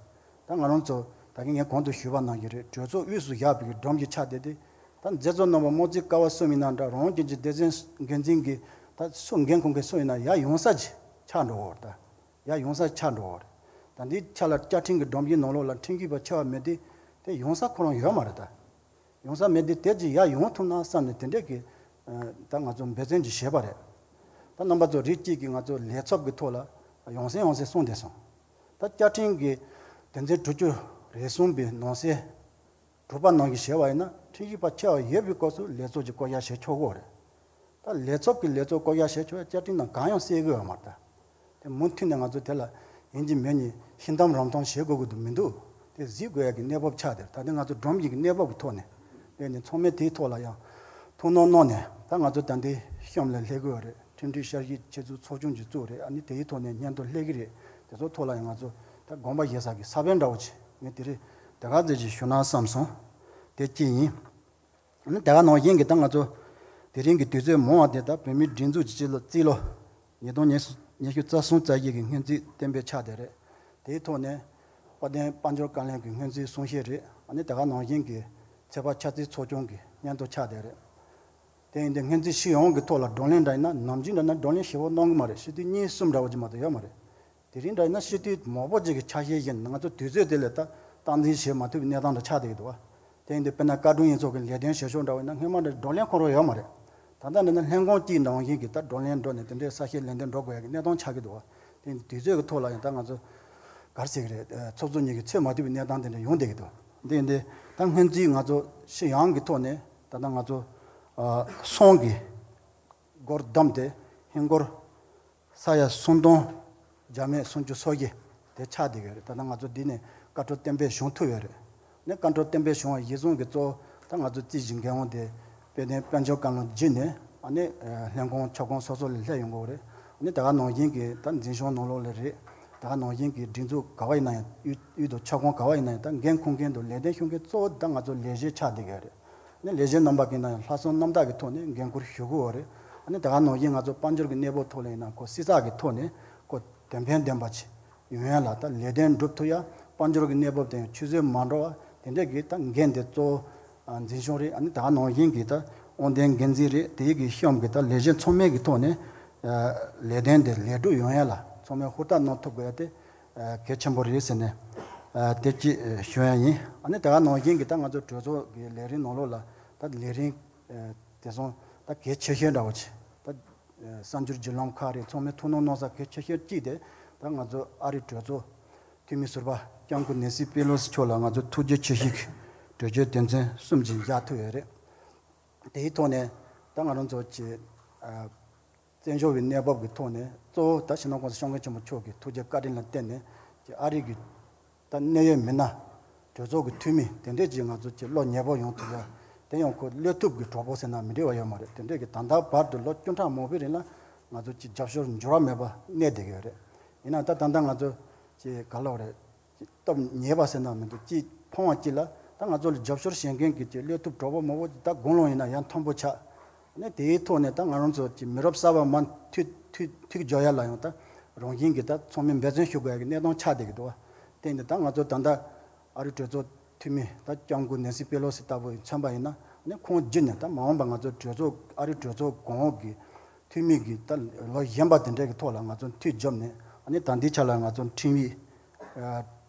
ད་ང་རང་ཚོ་ད་གིན་ངས་གོང་དུ་ཞུས་པ་ནང་བཞིན་རེད། གྲོས་ཚོགས་དབུས་སུ་བཞག་པའི་སྒྲོམ་གཞི་ཆགས་བསྡད་དེ། ད་མཛད་གཙོ་རྣམ་པ་དམངས་གཙོའི་ཀ་བ་གསུམ་ཡིན་ན་འདྲ། རང་རྒྱལ་གྱི་སྡེ་ཚན་འགན་འཛིན་གྱི་ད་སུ་འགན་འཁུར་མཁན་སུ་ཡིན་ན་ཡར་ཡོང་ས་ཅིག་ཆགས་འགྲོ་བ་རེད། ད་ཡར་ཡོང་ས་ཆགས་འགྲོ་བ་རེད། ད་འདིའི་ཆ་ལ་བཅའ་ཁྲིམས་ཀྱི་སྒྲོམ་གཞི་ནང་ལོགས་ལ་ཁྲིམས་ཞིབ་པ་ཆེ་བ་མེད་དུས་དེ་ཡོང་ས་ཁོ་རང་ཡོད་མ་རེད་ད། ཡོང་ས་མེད་དུས་དེ་ཅིག་ཡར་ཡོང་ཐུབ་ན་བསམ་ནས་དེ་འདྲས་ཀྱི་ཨ་ད་ང་ཚོ་འབད་བརྩོན་ཅིག་བྱས་པ་རེད། ད་རྣམ་པ་ཚོ་རིགས་གཅིག་གིས་ང་ཚོ་ལས་ཚབ་ཀྱི་ཐོག་ལ་ཡོང་སེ་ཡོང་སེ་གསུངས་བསྡད་སོང་། ད་བཅའ་ཁྲིམས་ཀྱི་དོན་ཚན་དྲུག་ཅུ་རེ་གསུམ་པའི་ནང་གསེས་ དྲུག་པ་ནང་བཞིན་བྱས་པ་ཡིན་ན་ཁྲིམས་ཞིབ་པ་ཆེ་བ་ཡོད་པའི་སྐབས་སུ་ལས་ཚོགས་ཀྱི་བསྐོ་བཞག་བྱེད་ཆོག་གི་རེད། ད་ལས་ཚོགས་ཀྱི་ལས་ཚོགས་བསྐོ་བཞག་བྱེད་ཆོག་ཡ་བཅའ་ཁྲིམས་ནང་གང་ཡང་གསལ་གི་ཡོད་མ་རེད། ད་དེ་མུ་མཐུད་ནས་ང་ཚོ་དེ་ལ་ཡིན་གཅིག་མིན་གཉིས་ཤི་འཐམ་རང་འཐམ་བྱེད་དགོས་ཀྱི་འདུག་མི་འདུག་དེ་གཟིགས་དགོས་ཡ་གི་གནས་བབ་ཆགས་དེར་ད་ལྟ་ང་ཚོ་སྒྲོམ་གཞི་གི་གནས་བབ་ཀྱི་ཐོག་ནས་དེ་ནི་ཚང་མས་དེའི་ཐོག་ལ་ཡང་ཐུགས་སྣང་གནང་ནས། ད་ང་ཚོ་ད་ལྟའི་གཤམ་ལ་སླེབས་དགོས་པ་རེད། ཁྲིམས་སྒྲིག་ཤར་གཞི་ཆེད་འཛུགས་ཚོགས་ཆུང་ཅིག་བཙུགས་རེད། ཨ་ནི་དེའི་ཐོག་ནས་སྙན་ཐོ་སླེབས་ཀྱི་རེད། དེ་ཚོ་ཐོག་ལ་ཡང་ང་ཚོ་ད་དགོངས་པ་བཞེས་ས་གི་ས་བོན་འདྲ་བོ་ཅིག་ངས་དེ་རིང་དེ་ག་ཙམ་ཞིག་ཞུ་ན་བསམ་སོང་། དེ་གཅིག་ཡིན། ཨ་ནི་དེ་ག་ནང་བཞིན་གྱི་ད་ང་ཚོ་དེ་རིང་གི་དུས་ཚོད་མང་བ་དེ་ད་བོད་མིའི་སྒྲིག་འཛུགས་ཀྱི་སྤྱི་ལོ་རྩིས་ལོ་ཉིས་སྟོང་ཉི་ཤུ་རྩ་གསུམ་རྩ་བཞི་གི་སྔོན་རྩིས་གཏན་འབེབས་ཆགས་བསྡད་རེད། དེའི་ཐོག་ནས་དཔལ་ལྡན་དཔལ་འབྱོར་བཀའ་བློན་གྱི་སྔོན་རྩིས་གསུང་བཤད་རེད། ཨ་ནི་དེ་ག་ནང་བཞིན་གྱི་ཚོད་དཔག་འཆར་རྩིས་ཚོགས་ཆུང་གི་སྙན་ཐོ་ཆགས་བསྡད་རེད། དེ་ཡིན་དུས་སྔོན་རྩིས་སྤྱི་ཡོངས་ཀྱི་ཐོག་ལ་བགྲོ་གླེང་འདྲ་ཡིན་ན་ནམ་རྒྱུན་འདྲ་ན་བགྲོ་གླེང་ཞེ་པོ་གནང་གི་མ་རེད། སྤྱི་འཐུས་གཉིས་གསུམ་འདྲ་བོ་ཅིག་མ་གཏོགས་ཡོད་མ་རེད། དེ་རིང་འདྲ་ཡིན་ན་སྤྱི་འཐུས་མང་པོ་ཅིག་གི་ཆ་ཤས་བཞིན་ང་ཚོ་དུས་ཚོད་དེ་ལ་ད་སྟངས་འཛིན་བྱེད་མ་ཐུབ་པའི་གནས་སྟངས་འདྲ་ཆགས་བསྡད་ཀྱི་འདུག་བ། དེ་ཡིན་དུས་དཔེར་ན་བཀའ་དྲུང་ཡིག་ཚོགས་ཀྱི་ལས་དོན་བྱེད་ཕྱོགས་འདྲ་བོ་ཡིན་ན་སྔོན་མ་འདྲ་བགྲོ་གླེང་ཁོ་རང་ཡོད་མ་རེད། ད་ལྟ་འདྲ་ན་ལྷན་ཁང་གཅིག་ནང་བཞིན་གྱི་ད་བགྲོ་གླེང་འགྲོ་ནས་དེ་འདྲའི་ས་བཤད་ལན་འདེབས་འགྲོ་དགོས་ཡ་གི་གནས་སྟངས་ཆགས་ཀྱི་འདུག་བ། དེ་ཡིན་དུས་དུས་ཚོད་ཀྱི་ཐོག་ལ་ཡང་ད་ང་ཚོ་ག་རེ་ཟེར་གི་རེད། ཚོགས་གཙོ་གཉིས་ཀྱིས་ཚོད་མ་ཐུབ་པའི་གནས་སྟངས་དེ་འདྲ་ཡོང་བསྡད་ཀྱི་འདུག་དེ་ཡིན་དུས་ད་སྔོན་རྩིས་ང་ཚོ་སྤྱི་ཡོངས་ཀྱི་ཐོག་ནས་ད་ལྟ་ང་ཚོ་ཨ་སོང་གི་སྒོར་བསྡོམས་ཏེ་ཧིན་སྒོར་ས་ཡ་སུམ་སྟོང་བརྒྱ་མེད་སུམ་ཅུ་སོ་བརྒྱད་དེ་ཆགས་བསྡད་ཡོད་རེད། ད་ལྟ་ང་ཚོ་འདི་ནས་བཀའ་འཁྲོལ་གཏན་འབེབས་བྱུང་ཐུབ་ཡོད་རེད། ནས་བཀའ་འཁྲོལ་གཏན་འབེབས་བྱུང་བ་གཞིར་བཟུང་གི་གཙོ་བོ་ད་ང་ཚོ་རྩིས་ཞིབ་འགན་དབང་དེ་དཔལ་ལྡན་དཔལ་འབྱོར་བཀའ་བློན་བརྒྱུད་ནས་ཨ་ནི་ལྷན་ཁང་ཁྱབ་ཁོངས་སོ་སོ་ལ་སླེབས་ཡོང་གི་ཡོད་རེད། ཨ་ནི་ད་ག་ནང་བཞིན་གྱི་ད་འཛིན་སྐྱོང་ནང་ལོགས་ལ་རེད། ད་ག་ནང་བཞིན་གྱི་སྒྲིག་འཛུགས་ག་བ་ཡིན་ན་ཡང་གཡུལ་གཡུལ་དུ་ཁྱབ་ཁོངས་ག་བ་ཡིན་ན་ཡང་ད་འགན་འཁུར་མཁན་དང་ལས་དོན་ཞུ་མཁན་གཙོ་བོ་ད་ང་ཚོ་ལས་བྱེད་ཆགས་བསྡད་ཀྱི་ཡོད་རེད། ནས་ལས་བྱེད་རྣམ་པ་གིས་ན་ཡང་ལྷག་བསམ་རྣམ་དག་གི་ཐོག་ནས་འགན་འཁུར་ཞུ་དགོས་པ་རེད། ཨ་ནི་ད་ག་ནང་བཞིན་ང་ཚོ་དཔལ་འབྱོར་གྱི་གནས་བབ་ཐོག་ལ་ཡིན་ན་ཁོ་བསྲི་ཚགས་ཀྱི་ཐོག་ནས་ཁོ་དོན་ཕན་ལྡན་པ་ཅིག་ཡོང་ཡ་ལ་ད་ལས་དོན་སྒྲུབ་ཐུབ་ཡ། དཔལ་འབྱོར་གྱི་གནས་བབ་དེ་ཡང་ཆུད་ཟོས་མ་འགྲོ་བ་དེ་འདྲས་ཀྱི་ད་འགན་དེ་གཙོ་བོ་འཛིན་སྐྱོང་རེད། ཨ་ནི་ད་ག་ནང་བཞིན་གྱི་ད་དབང་ལྡན་འགན་འཛིན་རེད། དེ་ཡི་གི་གཤམ་གྱི་ད་ལས་བྱེད་ཚང་མའི་གི་ཐོག་ནས་ལས་དོན་དེ་ལས་སྒྲུབ་ཡོང་ཡ་ལ་ཚང་མས་ཧུར་ཐག་གནང་ཐུབ་དགོས་ཡ་དེ་གལ་ཆེན་པོ་རེད་ཟེར་ནས་དེ་གཅིག་ཞུ་ཡ་ཡིན། ཨ་ནི་ད་ག་ནང་བཞིན་གྱི་ད་ང་ཚོ་གྲོས་ཚོགས་ཀྱི་ལས་རིམ་ནང་ལོགས་ལ་ད་ལས་རིམ་དེ་སོང་ད་གལ་ཆེ་ཤོས་འདྲ་བོ་ཆེ་ད་གསར་འགྱུར་བརྒྱུད་ལམ་ཁག་རེད། ཚང་མས་ཐུགས་སྣང་གནང་ས་གལ་ཆེ་ཤོས་གཅིག་དེ་ད་ང་ཚོ་ཨ་རིའི་གྲོས་ཚོགས་འཐུས་མི་ཟུར་པ་སྐྱབས་མགོན་ནེན་སི་པེ་ལོ་སི་མཆོག་ལ་ང་ཚོ་ཐུགས་རྗེ་ཆེ་ཞུ་གི་གྲོས་ཆོད་དོན་ཚན་གསུམ་ཅིག་བཞག་ཐུབ་ཡོད་རེད། དེའི་ཐོག་ནས་ད་ང་རང་ཚོ་གི་བཙན་བྱོལ་བའི་གནས་བབ་ཀྱི་ཐོག་ནས་གཙོ་བོ་ད་སྤྱི་ནོར་༸གོང་ས་༸སྐྱབས་མགོན་ཆེན་པོ་མཆོག་གི་ཐུགས་རྗེ་བཀའ་དྲིན་ལ་བརྟེན་ནས་ཀྱི་ཨ་རི་གི་ད་གནད་ཡོད་མི་སྣ་གྲོས་ཚོགས་ཀྱི་འཐུས་མི་དེ་འདྲས་ཀྱིས་ང་ཚོ་ཀྱི་བློ་ཉེ་པོ་ཡོང་ཐུབ་ཡ། དེ་ཡང་ཁོ་བློས་ཐུབ་ཀྱི་གྲོགས་པོ་ཟེར་ན་མི་འགྲིག་པ་ཡོད་མ་རེད། དེ་འདྲས་ཀྱི་ད་ལྟ་བར་དུ་ལོ་བཅུ་ཕྲག་མང་པོའི་རིང་ལ་ང་ཚོ་ཀྱི་རྒྱབ་སྐྱོར་འགྱུར་བ་མེད་པ་གནས་བསྡད་ཀྱི་ཡོད་རེད། ཡིན་ནའང་ད་ད་ལྟ་ང་ཚོ་ཀྱི་ག་ལབ་རེད། སྟོབས་ཉེས་པ་ཟེར་ན་མི་འདུག་ཅིག་ཕོངས་པ་ཅིག་ལ་ད་ང་ཚོ་ལ་རྒྱབ་སྐྱོར་བྱེད་མཁན་གྱི་ཅིག་བློས་ཐུབ་གྲོགས་པོ་མང་པོ་ཅིག་ད་དགུང་ལོ་ཡིན་ན་ཡང་མཐོན་པོ་ཆགས། ནས་དེའི་ཐོག་ནས་ད་ང་རང་ཚོ་ཅིག་མི་རབས་གསར་པ་མར་མཐུད་མཐུད་མཐུད་འཇོག་ཡ་ལ་ཡང་ད་རང་བཞིན་གྱིས་ད་ཚང་མས་འབད་བརྩོན་ཞུ་དགོས་ཡ་གི་གནས་སྟངས་ཆགས་བསྡད་ཀྱི་འདུག་བ། དེ་ཡིན་དུས་ད་ང་ཚོ་ད་ལྟ་ཨ་རི་གྲོས་ཚོགས་འཐུས་མི་ད་སྐྱབས་མགོན་ནེན་སི་པེ་ལོ་སི་ལྟ་བུ་མཚོན་པ་ཡིན་ན་ནས་ཁོང་བརྒྱུད་ནས་ད་མ་འོངས་པ་ང་ཚོ་གྲོས་ཚོགས་ཨ་རི་གྲོས་ཚོགས་གོང་འོག་གི་འཐུས་མི་གི་ད་ལོ་གཞོན་པ་དེ་འདྲའི་གི་ཐོག་ལ་ང་ཚོ་མཐུད་འཇོག་ནས་ཨ་ནི་ད་ལྟའི་ཆ་ལ་ང་ཚོ་ཁྲིམས་ཡིག་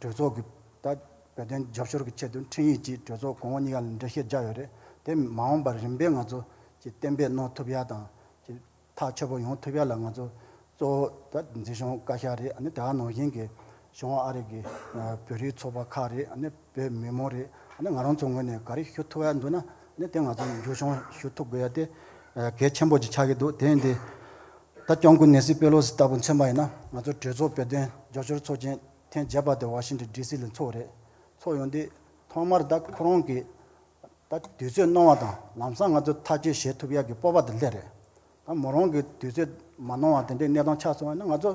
གྲོས་ཚོགས་ཀྱི་ད་བོད་དོན་རྒྱབ་སྐྱོར་གྱི་ཆེད་དུ་ཁྲིམས་ཡིག་ཅིག་གྲོས་ཚོགས་གོང་འོག་གཉིས་ཀ་ལ་འགྲེལ་བཤད་རྒྱག་ཡོད་རེད། དེ་མ་འོངས་པར་རིམ་པས་ང་ཚོ་ཅིག་གཏན་འབེབས་གནང་ཐུབ་ཡ་དང་ཅིག་ཐག་ཆོད་པོ་ཡོང་ཐུབ་ཡ་ལ་ང་ཚོ་གཙོ་བོ་ད་འཛིན་སྐྱོང་བཀའ་ཤག་རེད། ཨ་ནི་དེ་ག་ནང་བཞིན་གྱི་གཞུང་ཨ་རི་གི་བོད་རིགས་ཚོགས་པ་ཁག་རེད། ཨ་ནི་བོད་མི་མང་རེད། ཨ་ནི་ང་རང་ཚོ་ངོས་ནས་ག་རེ་ཞུ་ཐུབ་ཡ་འདུག་ན་ཨ་ནི་དེ་ང་ཚོ་མཇུག་སྐྱོང་ཞུ་ཐུབ་དགོས་ཡ་དེ་གལ་ཆེན་པོ་ཅིག་ཆགས་ཀྱི་འདུག་དེ་ཡིན་དུས་ད་སྐྱབས་མགོན་ནེན་སི་པེ་ལོ་སི་ལྟ་བུ་མཚོན་པ་ཡིན་ན་ང་ཚོ་གྲོས་ཚོགས་བོད་དོན་རྒྱབ་སྐྱོར་ཚོགས་ཆེན་ཐེངས་བརྒྱད་པ་དེ་ཝ་ཤིང་ཊོན་ཌི་སི་ལ་འཚོགས་རེད། འཚོགས་ཡོང་དུས་ཐོག་མར་ད་ཁོ་རང་གི་ད་དུས་ཚོད་གནང་བ་དང་ལམ་སང་ང་ཚོ་ཐག་གཅོད་བྱེད་ཐུབ་ཡག་གི་སྤོབས་པ་དེ་སླེབས་རེད། ད་མོ་རང་གི་དུས་ཚོད་མ་གནང་བ་དེ་འདྲའི་གནས་སྟངས་ཆགས་སོང་བ་ན་ང་ཚོ་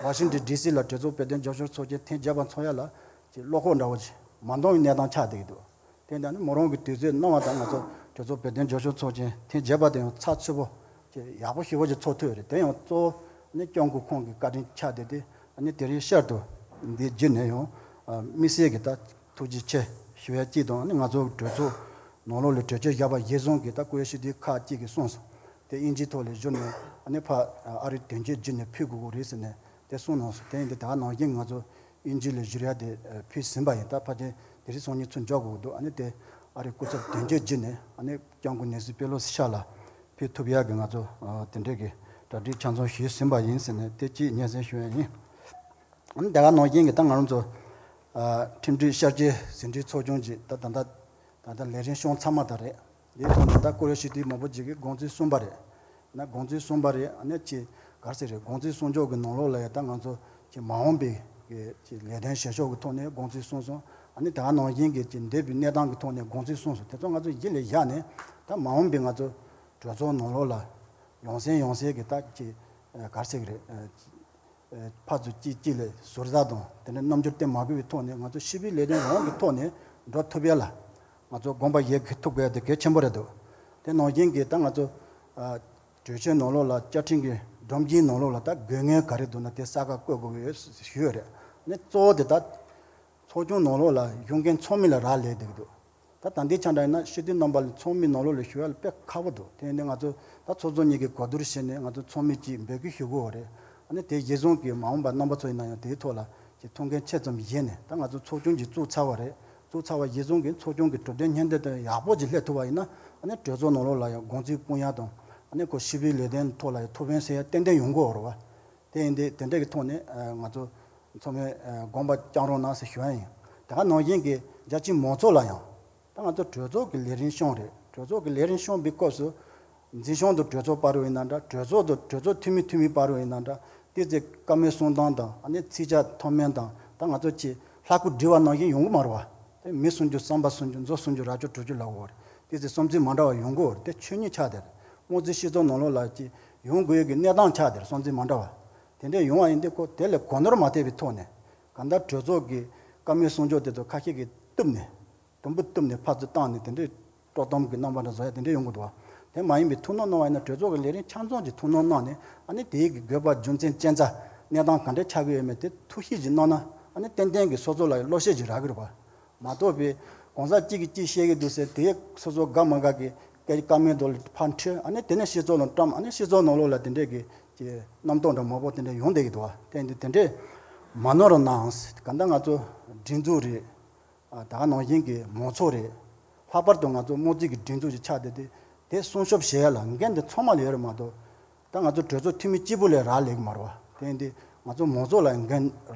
ཝ་ཤིང་ཊོན་ཌི་སི་ལ་གྲོས་ཚོགས་བོད་དོན་རྒྱབ་སྐྱོར་ཚོགས་ཆེན་ཐེངས་བརྒྱད་པ་འཚོགས་ཡག་ལ་ཅིག་བློ་ཁོག་འདྲ་བོ་ཅིག་མ་འདང་བའི་གནས་སྟངས་ཆགས་བསྡད་ཀྱི་འདུག་དེ་འདྲ་ནི་མོ་རང་གི་དུས་ཚོད་གནང་བ་དང་ང་ཚོ་གྲོས་ཚོགས་བོད་དོན་རྒྱབ་སྐྱོར་ཚོགས་ཆེན་ཐེངས་བརྒྱད་པ་དེ་ཡང་ཚགས་ཚུད་པོ་ཅིག་ཡག་པོ་ཞེ་པོ་ཅིག་ཚོགས་ཐུབ་ཡོད་རེད། དེ་ཡང་གཙོ་བོ་ནི་སྐྱབས་མགོན་ཁོང་གི་བཀའ་དྲིན་ཆགས་བསྡད་དེ་ནི་དེ་རིང་ཤར་དུ་འདི་བརྒྱུད་ནས་ཡང་དམིགས་བསལ་གྱི་ད་ཐུགས་རྗེ་ཆེ་ཞུ་ཡ་གཅིག་དང་ནི་ང་ཚོ་གྲོས་ཚོགས་ནང་ལོགས་ལ་གྲོས་ཆོད་བཞག་པ་གཞིར་བཟུང་གི་ད་སྐུ་ཞབས་ཞུ་དུས་ཁག་ཅིག་གིས་གསུངས་སོང་། དེ་དབྱིན་ཇིའི་ཐོག་ལ་བསྒྱུར་ནས་ཨ་ནི་ཕ་ཨ་རི་དོན་གཅོད་བརྒྱུད་ནས་ཕུལ་དགོས་ཀྱི་རེད་ཟེར་ནས་དེ་གསུངས་གནང་སོང་། དེ་ཡིན་དུས་ད་ག་ནང་བཞིན་ང་ཚོ་དབྱིན་ཇི་ལ་བསྒྱུར་ཡ་དེ་ཕུལ་ཟིན་པ་ཡིན། ད་ཕལ་ཆེར་དེ་རིང་སང་ཉིན་ཚུར་འབྱོར་དགོས་ཀྱི་འདུག་ཨ་ནི་དེ་ཨ་རི་སྐུ་ཚབ་དོན་གཅོད་བརྒྱུད་ནས་ཨ་ནི་སྐྱབས་མགོན་ནེན་སི་པེ་ལོ་སི་ཤག་ལ་ཕུལ་ཐུབ་ཡ་གི་ང་ཚོ་དེ་འདྲས་ཀྱི་གྲ་སྒྲིག་ཆ་ཚང་ཞུས་ཟིན་པ་ཡིན་ཟེར་ནས་དེ་གཅིག་སྙན་སེང་ཞུ་ཡ་ཡིན། ཨ་ནི་དེ་ག་ནང་བཞིན་གྱི་ད་ང་རང་ཚོ་ཁྲིམས་སྒྲིག་ཤར་གྱི་ཟིན་བྲིས་ཚོགས་ཆུང་གི་ད་ད་ལྟ་ ད་ལས་རིམ་བྱུང་ཚར་མ་ད་རེད། དེའི་ཐོག་ནས་ད་ཀོ་རི་ཡ་སྤྱི་འཐུས་མང་པོ་ཅིག་གིས་དགོངས་ཚུལ་གསུངས་པ་རེད། ན་དགོངས་ཚུལ་གསུངས་པ་རེད། ཨ་ནི་ཅི་ག་རེ་ཟེར་རེད། དགོངས་ཚུལ་གསུང་ཕྱོགས་ཀྱི་ནང་ལོགས་ལ་ཡ་ད་ང་ཚོ་ཅི་མ་འོངས་པའི་གི་ཅི་ལས་དོན་བྱེད་ཕྱོགས་ཀྱི་ཐོག་ནས་དགོངས་ཚུལ་གསུངས་སོང་། ཨ་ནི་ད་ག་ནང་བཞིན་གྱི་ཅི་འདས་པའི་གནས་སྟངས་ཀྱི་ཐོག་ནས་དགོངས་ཚུལ་གསུངས་སོང་། དེ་ཚོ་ང་ཚོ་གཞི་ལ་བཞག་ནས་ད་མ་འོངས་པའི་ང་ཚོ་གྲོས་ཚོགས་ནང་ལོགས་ལ་ཡང་སེ་ཡང་སེ་གི་ད་ཅི་ག་རེ་ཟེར་གི་རེད། ཕར་ཚུར་གཅིག་གཅིག་ལ་ཟུར་ཟ་དང་དེ་འདྲ་རྣམ་འགྱུར་བསྟན་མ་དགོས་པའི་ཐོག་ནས་ང་ཚོ་སྤྱི་པའི་ལས་དོན་རང་གི་ཐོག་ནས་འགྲོ་ཐུབ་ཡ་ལ་ང་ཚོ་དགོངས་པ་བཞེས་ཐུབ་དགོས་ཡ་དེ་གལ་ཆེན་པོ་རེད་འདུག་དེ་ནང་བཞིན་གྱི་ད་ང་ཚོ་ཨ་གྲོས་ཆོད་ནང་ལོགས་ལ་བཅའ་ཁྲིམས་ཀྱི་སྒྲོམ་གཞིའི་ནང་ལོགས་ལ་ད་དགོས་ངེས་ག་རེ་འདུག་ན་དེ་གསལ་ཁ་བཀོད་དགོས་ཡོད་ཞུས་ཡོད་རེད། ནི་གཙོ་བོ་དེ་ད་ཚོགས་ཆུང་ནང་ལོགས་ལ་ཞུགས་མཁན་ཚང་མ་ལ་རག་ལས་བསྡད་ཀྱི་འདུག་ད་ད་ལྟའི་ཆ་འདྲ་ཡིན་ན་སྤྱི་འཐུས་རྣམ་པ་ལ་ཚོགས་མི་ནང་ལོགས་ལ་ཞུགས་ཡ་ལ་དཔེ་ཁག་པོ་འདུག་དེ་ཡིན་དུས་ང་ཚོ་ད་ཚོགས་གཙོ་གཉིས་ཀྱིས་གོ་བསྡུར་བྱས་ནས་ང་ཚོ་ཚོགས་མི་གཅིག་འབོད་སྐུལ་ཞུ་དགོས་པ་རེད། ཨ་ནི་དེ་གཞི་བཟུང་གིས་མ་འོངས་པ་རྣམ་པ་ཚོ་ཡིན་ན་ཡང་དེའི་ཐོག་ལ་ཅིག་ཐུགས་འགན་ཆེ་ཙམ་བཞེས་ནས་ད་ང་ཚོ་ཚོགས་ཆུང་གཅིག་བཙུགས་ཚར་བ་རེད། བཙུགས་ཚར་བ་གཞི་བཟུང་གིས་ཚོགས་ཆུང་གི་གྲུབ་དོན་སྙིང་བསྡུས་དེ་ཡག་པོ་ཅིག་སླེབས་ཐུབ་པ་ཡིན་ན་ཨ་ནི་གྲོས་ཚོགས་ནང་ལོགས་ལ་ཡང་དགོངས་ཚུལ་སྤུངས་ཡ་དང་ཨ་ནི་ཁོ་སྤྱི་པའི་ལས་དོན་ཐོག་ལ་ཡང་ཐུགས་ཕན་གསོས་ཡ་ཏན་ཏན་ཡོང་གི་ཡོད་རེད་བ། དེ་ཡིན་དུས་དེ་འདྲ་གི་ཐོག་ནས་ཨ་ང་ཚོ་ཚང་མས་ཨ་དགོངས་པ་བཅངས་རོགས་གནང་ཟེར་ཞུ་ཡ་ཡིན། དེ་ག་ནང་བཞིན་གྱི་རྒྱ་ཆེའི་མང་ཚོགས་ལ་ཡང་ད་ང་ཚོ་གྲོས་ཚོགས་ཀྱི་ལས་རིམ་བྱུང་རེད། གྲོས་ཚོགས་ཀྱི་ལས་རིམ་བྱུང་བའི་སྐབས་སུ་འཛིན་སྐྱོང་དང་གྲོས་ཚོགས་བར་དུ་ཡིན་ན་འདྲ། གྲོས་ཚོགས་དང་གྲོས་ཚོགས་འཐུས་མི་འཐུས་མི་བར་དུ་ཡིན་ན་འདྲ། ཏོག་ཙམ་བཀའ་མོལ་གསུང་སྟངས་དང་ཨ་ནི་ཚིག་བཅད་མཐོ་དམན་དང་ད་ང་ཚོ་ཅིག་ལྷ་སྐུ་བསྒྲིལ་བ་ནང་བཞིན་ཡོང་གི་མ་རེད་བ། དེ་མི་གསུང་རྒྱུ་བསམ་པ་གསུང་རྒྱུ་མཛོ་གསུང་རྒྱུ་རྭ་ཅོ་བྲོ་རྒྱུ་ལབ་དགོས་རེད། ཏོག་ཙམ་བསམ་ཚུལ་མ་འདྲ་བ་ཡོང་གི་ཡོད་རེད། དེ་ཆོས་ཉིད་ཆགས་བསྡད་རེད། དམངས་གཙོའི་སྤྱི་ཚོགས་ནང་ལོགས་ལ་ཅིག་ཡོང་དགོས་ཀྱི་གནས་སྟངས་ཆགས་བསྡད་རེད། བསམ་ཚུལ་མ་འདྲ་བ། དེ་འདྲས་ཡོང་བ་ཡིན་དུས་ཁོ་དེ་ལ་གོ་ནོར་མ་ཐེབས་པའི་ཐོག་ནས་གང་ལྟར་གྲོས་ཚོགས་ཀྱི་བཀའ་མོལ་གསུང་ཕྱོགས་དེ་ཚོ་ཁ་ཤས་ཀྱིས་གཏུབ་ནས་དུམ་བུ་གཏུབ་ནས་ཕར་ཚུར་བཏང་ནས་དེ་འདྲས་དཀྲོག་གཏམ་གྱི་རྣམ་པ་འདྲ་བཟོ་ཡ་དེ་འདྲས་ཡོང་གི་འདུག་བ། དེ་མ་ཡིན་པའི་ཐུགས་སྣང་གནང་བ་ཡིན་ན་གྲོས་ཚོགས་ཀྱི་ལས་རིམ་ཆ་ཚང་གི་ཐུགས་སྣང་གནང་ནས་ཨ་ནི་དེའི་གི་དགོས་པ་རྒྱུ་མཚན་རྐྱེན་རྩ་གནས་སྟངས་ག་འདྲས་ཆགས་ཀྱི་ཡོད་མེད་དེ་ཐུགས་ཞིབ་ཅིག་གནང་ན་ཨ་ནི་ཏན་ཏན་གྱི་སོ་སོ་ལ་བློ་ཤེད་ཅིག་རག་གི་རེད་བ། མ་གཏོགས་པའི་གང་ཟག་གཅིག་གིས་གཅིག་བཤད་ཀྱི་འདུག་ཟེར་དེ་སོ་སོ་དགའ་མ་དགའ་གི་སྐད་བཀའ་མོལ་དུ་ཕར་འཁྲིད་ཨ་ནི་དེ་ནས་སྤྱི་ཚོགས་ལ་བཀྲམ་ཨ་ནི་སྤྱི་ཚོགས་ནང་ལོགས་ལ་དེ་འདྲས་ཀྱི་ཀྱི་རྣམ་རྟོག་འདྲ་མང་པོ་དེ་འདྲས་ཡོང་བསྡད་ཀྱི་འདུག་བ། དེ་འདི་དེ་འདྲས་མ་ནོར་རོགས་གནང་། གང་ལྟར་ང་ཚོ་སྒྲིག་འཛུགས་རེད། ཨ་ད་ག་ནང་བཞིན་གྱི་མང་ཚོགས་རེད། ལྷག་པར་དུ་ང་ཚོ་དམངས་གཙོའི་གི་སྒྲིག་འཛུགས་ཤིག་ཆགས་བསྡད་དེ་དེ་སྲུང་སྐྱོབ་བྱེད་ཡ་ལ་འགན་དེ་ཚང་མ་ལ་ཡོད་རེད་མ་གཏོགས། ད་ང་ཚོ་གྲོས་ཚོགས་འཐུས་མི་གཅིག་པུ་ལས་རག་ལས་ཀྱི་མ་རེད་བ། དེ་ཡིན་དུས་ང་ཚོ་མང་ཚོགས་ལ་འགན་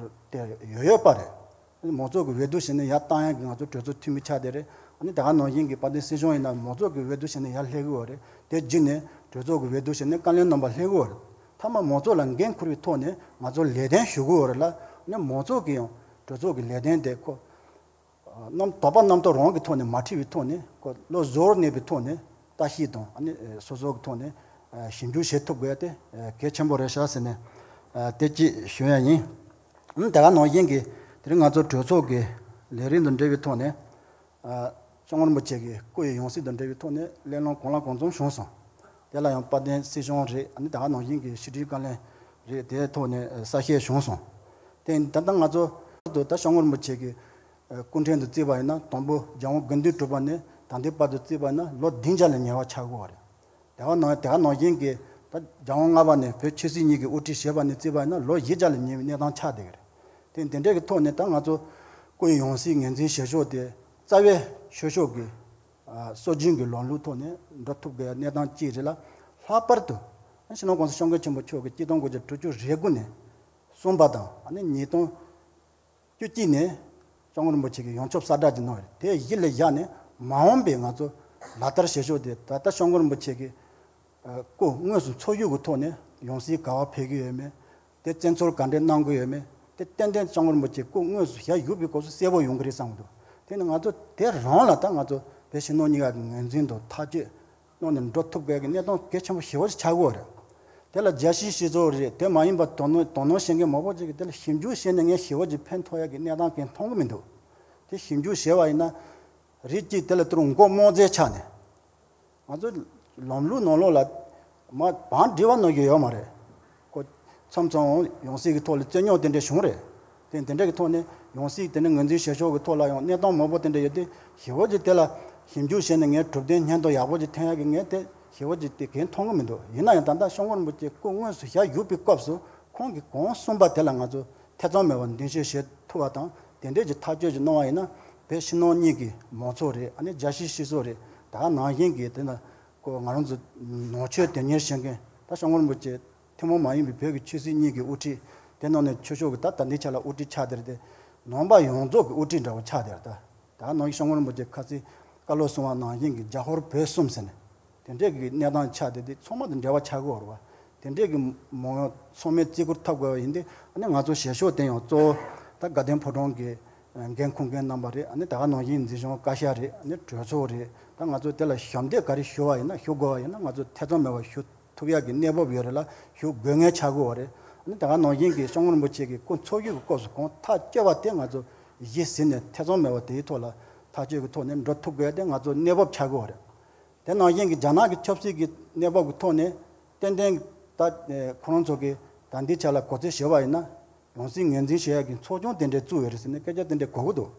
དེ་ཡོད་ཡོད་པ་རེད། མང་ཚོགས་ཀྱི་འོས་བསྡུ་བྱས་ནས་ཡར་བཏང་ཡག་གི་ང་ཚོ་གྲོས་ཚོགས་འཐུས་མི་ཆགས་བསྡད་རེད། ཨ་ནི་ད་ག་ནང་བཞིན་གྱི་དཔལ་ལྡན་སྲིད་གཞུང་ཡིན་ན་མང་ཚོགས་ཀྱི་འོས་བསྡུ་བྱས་ནས་ཡར་སླེབས་ཀྱི་ཡོད་རེད། དེ་བརྒྱུད་ནས་གྲོས་ཚོགས་ཀྱི་འོས་བསྡུ་བྱས་ནས་བཀའ་བློན་རྣམ་པ་སླེབས་ཀྱི་ཡོད་རེད། མཐའ་མ་མང་ཚོགས་ལ་འགན་འཁུར་བའི་ཐོག་ནས་ང་ཚོ་ལས་དོན་ཞུ་གི་ཡོད་རེད་ལ། ཨ་ནི་མང་ཚོགས་ཀྱིས་ཡང་གྲོས་ཚོགས་ཀྱི་ལས་དོན་དེ་ཁོ་རྣམ་དོགས་པ་རྣམ་རྟོག་རང་གི་ཐོག་ནས་མ་འཁྲིད་པའི་ཐོག་ནས་ཁོ་བློ་གཟུ་བོར་གནས་པའི་ཐོག་ནས་ལྟ་ཞིབ་དང་ཨ་ནི་སོ་སོ་གི་ཐོག་ནས་ཞིབ་འཇུག་བྱེད་ཐུབ་དགོས་ཏེ་གལ་ཆེན་པོ་རེད་ཤག་ཟེར་ནས་དེ་གཅིག་ཞུ་ཡ་ཡིན། ཨ་ནི་དེ་ག་ནང་བཞིན་གྱི་དེ་རིང་ང་ཚོ་གྲོས་ཚོགས་ཀྱི་ལས་རིམ་དང་འབྲེལ་བའི་ཐོག་ནས་སྐྱབས་མགོན་རིན་པོ་ཆེ་གི་སྐུ་ཡི་ཡང་སྲིད་དང་འབྲེལ་བའི་ཐོག་ནས་གླེང་སློང་གང་ལ་གང་འཚམ་བྱུང་སོང་། དེ་ལ་ཡང་དཔལ་ལྡན་སྲིད་གཞུང་རེད། ཨ་ནི་དེ་ག་ནང་བཞིན་གྱི་ཕྱི་དྲིལ་བཀའ་བློན་རེད། དེའི་ཐོག་ནས་གསལ་བཤད་བྱུང་སོང་། དེ་ད་ལྟ་ང་ཚོ་ད་སྐྱབས་མགོན་རིན་པོ་ཆེ་གི་སྐུ་ཕྲེང་དུ་བརྩིས་པ་ཡིན་ན་དང་པོ་རྒྱལ་དབང་དགུ་འདུས་གྲུབ་པ་ནས་ད་ལྟའི་བར་དུ་བརྩིས་པ་ཡིན་ན་ལོ་བདུན་བརྒྱ་ལས་ཉེ་བ་ཆགས་ཀྱི་ཡོད་རེད། དེ་ག་ནང་དེ་ག་ནང་བཞིན་གྱི་ད་རྒྱལ་དབང་ལྔ་པ་ནས་བོད་ཆོས་སྲིད་གཉིས་ཀྱི་དབུ་ཁྲིད་བྱས་པ་ནས་བརྩིས་པ་ཡིན་ན་ལོ་བཞི་བརྒྱ་ལས་ཉེ་བའི་གནས་སྟངས་ཆགས་བསྡད་ཀྱི་རེད། དེ་དེ་འདྲའི་གི་ཐོག་ནས་ད་ང་ཚོ་སྐུ་ཡི་ཡང་སྲིད་ངོས་འཛིན་བྱེད་ཕྱོགས་དེ་རྩ་བའི་ཆོས་ཕྱོགས་ཀྱི་ཨ་སྲོལ་རྒྱུན་གྱི་ལམ་ལུགས་ཐོག་ནས་འགྲོ་ཐུབ་དགོས་གནས་སྟངས་གཅིག་རེད་ལ། ལྷག་པར་དུ་སྤྱི་ནོར་༸གོང་ས་༸སྐྱབས་མགོན་ཆེན་པོ་མཆོག་གིས་ཆིག་སྟོང་དགུ་བརྒྱ་དྲུག་ཅུ་རེ་དགུ་ནས་གསུངས་པ་དང་ཨ་ནི་ཉིས་སྟོང་བཅུ་གཅིག་ནས་སྐྱབས་མགོན་རིན་པོ་ཆེ་གིས་ཡོངས་ཁྱབ་གསལ་བསྒྲགས་ཅིག་གནང་བ་རེད། དེ་གཞི་ལ་བཞག་ནས་མ་འོངས་པའི་ང་ཚོ་ལག་བསྟར་བྱེད་ཕྱོགས་དེ་ད་ལྟ་སྐྱབས་མགོན་རིན་པོ་ཆེ་གི་སྐུ་དངོས་སུ་འཚོ་བཞུགས་ཀྱི་ཐོག་ནས་ཡང་སྲིད་ག་པར་ཕེབས་ཀྱི་ཡོད་མེད། དེ་བཙན་འཚོལ་ག་འདྲས་གནང་གི་ཡོད་མེད། དེ་ཏན་ཏན་སྐྱབས་མགོན་རིན་པོ་ཆེ་སྐུ་དངོས་སུ་ཞལ་བཞུགས་པའི་སྐབས་སུ་གསལ་པོ་ཡོང་གི་རེད་བསམ་གྱི་འདུག་དེ་ནི་ང་ཚོ་དེ་རང་ལ་ད་ང་ཚོ་བོད་ཕྱི་ནང་གཉིས་ཀ་གི་ངོས་འཛིན་དང་ཐག་གཅོད་གནང་ནས་འགྲོ་ཐུབ་དགོས་ཀྱི་གནས་སྟངས་གལ་ཆེན་པོ་ཞེ་པོ་ཅིག་ཆགས་ཀྱི་ཡོད་རེད། དེ་ལ་རྒྱལ་སྤྱིའི་སྤྱི་ཚོགས་རེད། དེ་མ་ཡིན་པ་དོ་སྣང་དོ་སྣང་བྱེད་མཁན་མང་པོ་ཅིག་གིས་དེ་ལ་ཞིབ་འཇུག་བྱས་ནས་ངས་ཞེ་པོ་ཅིག་ཕན་ཐོགས་ཡག་གི་གནས་སྟངས་གང་མཐོང་གི་མི་འདུག་དེ་ཞིབ་འཇུག་བྱས་པ་ཡིན་ན་རིགས་གཅིག་དེ་ལ་ཏུ་རུ་མགོ་རྨོངས་ཚད་ཆགས་ནས། ང་ཚོ་ལམ་ལུགས་ནང་ལོགས་ལ་མ་བང་སྒྲིག་པ་ནང་བཞིན་ཡོད་མ་རེད། ཁོ་མཚམས་མཚམས་ཡང་སྲིད་ཀྱི་ཐོག་ལ་རྩོད་རྙོག་དེ་འདྲ་བྱུང་རེད། དེ་དེ་འདྲ་གི་ཐོག་ནས་ཡང་སྲིད་དེ་འདྲ་ངོས་འཛིན་བྱེད་ཕྱོགས་ཀྱི་ཐོག་ལ་ཡང་གནས་སྟངས་མང་པོ་དེ་འདྲ་ཡོད་དུས་ཞེ་པོ་ཅིག་དེ་ལ་ཞིབ་འཇུག་བྱས་ནས་ངས་གྲུབ་དོན་སྙིང་སྟོབས་ཡག་པོ་ཅིག་ཐོན་ཡག་གི་ངས་དེ་ཞེ་པོ་ཅིག་དེ་གང་མཐོང་གི་མི་འདུག་ཡིན་ན་ཡང་ད་ལྟ་སྐྱབས་མགོན་རིན་པོ་ཆེ་སྐུ་དངོས་སུ་ཞལ་བཞུགས་པའི་སྐབས་སུ་ཁོང་གིས་གང་གསུངས་པ་དེ་ལ་ང་ཚོ་ཐེ་ཚོམ་མེད་པར་འདུན་ཞུ་བྱེད་ཐུབ་པ་དང་དེ་འདྲས་ཀྱི་ཐག་གཅོད་ཅིག་གནང་བ་ཡིན་ན་བོད་ཕྱི་ནང་གཉིས་ཀྱི་མང་ཚོགས་རེད། ཨ་ནི་རྒྱལ་སྤྱིའི་སྤྱི་ཚོགས་རེད། ད་ག་ནང་བཞིན་གྱི་དེ་ན་ཁོ་ང་རང་ཚོ་ནང་ཆོས་དོན་གཉེར་བྱེད་མཁན་ད་སྐྱབས་མགོན་རིན་པོ་ཆེ་ཐུན་མོང་མ་ཡིན་པའི་བོད་ཀྱི་ཆོས་སྲིད་གཉིས་ཀྱི་དབུ་ཁྲིད། དེ་ནང་ནས་ཆོས་ཕྱོགས་ཀྱི་ད་ད་ལྟའི་ཆ་ལ་དབུ་ཁྲིད་ཆགས་བསྡད་རེད་དེ། ནང་པ་ཡོངས་རྫོགས་ཀྱི་དབུ་ཁྲིད་འདྲ་བོ་ཆགས་བསྡད་རེད་ད། ད་ག་ནང་བཞིན་སྐྱབས་མགོན་རིན་པོ་ཆེ་ཁ་སང་ བཀའ་སློབ་གསུང་བ་ནང་བཞིན་གྱི་རྒྱ་ཧོར་བོད་གསུམ་ཟེར་ནས་དེ་འདྲས་ཀྱི་གནས་སྟངས་ཆགས་བསྡད་དེ་ཚང་མ་དང་འབྲེལ་བ་ཆགས་ཀྱི་ཡོད་རེད་བ། དེ་འདྲས་ཀྱི་མང་ཡང་ཚང་མས་བརྩི་བཀུར་ཐོབ་དགོས་པ་ཡིན་ཏེ། ཨ་ནི་ང་ཚོ་ཞལ་ཤོག་དེ་ཡང་གཙོ་བོ་ད་དགའ་ལྡན་ཕོ་བྲང་གི་འགན་འཁུར་མཁན་རྣམ་པ་རེད། ཨ་ནི་ད་ག་ནང་བཞིན་འཛིན་སྐྱོང་བཀའ་ཤག་རེད། ཨ་ནི་གྲོས་ཚོགས་རེད། ད་ང་ཚོ་དེ་ལ་ཞབས་འདེགས་ག་རེ་ཞུ་བ་ཡིན་ན་ཞུ་དགོས་པ་ཡིན་ན་ང་ཚོ་ཐེ་ཚོམ་མེད་པར་ཞུ་ཐུབ་ཡག་གི་གནས་བབ་ཡོད་རེད་ལ་ཞུ་དགོས་ངེས་ཆགས་ཀྱི་ཡོད་རེད། ཨ་ནི་ད་ག་ནང་བཞིན་གྱི་སྐྱབས་མགོན་རིན་པོ་ཆེ་གི་སྐུ་འཚོ་བཞུགས་ཀྱི་སྐབས་སུ་གང་ཐག་བཅད་པ་དེ་ང་ཚོ་གཞི་ཟིན་ནས་ཐེ་ཚོམ་མེད་པར་དེའི་ཐོག་ལ་ཐག་གཅོད་ཀྱི་ཐོག་ནས་འགྲོ་ཐུབ་དགོས་དེ་ང་ཚོ་གནས་བབ་ཆགས་ཀྱི་ཡོད་རེད། དེ་ནང་བཞིན་གྱི་རྒྱ་ནག་གི་ཆབ་སྲིད་ཀྱི་གནས་བབ་ཀྱི་ཐོག་ནས་ཏན་ཏན་ད་ཁོ་རང་ཚོ་གི་ད་འདི་ཆ་ལ་གོ་རྩིས་ཞུས་པ་ཡིན་ན་ཡང་སྲིད་ངོས་འཛིན་བྱེད་ཡག་གི་ཚོགས་ཆུང་དེ་འདྲས་བཙུགས་ཡོད་རེད་ཟེར་ནས་སྐད་ཆ་དེ་འདྲས་གོ་གི་འདུག་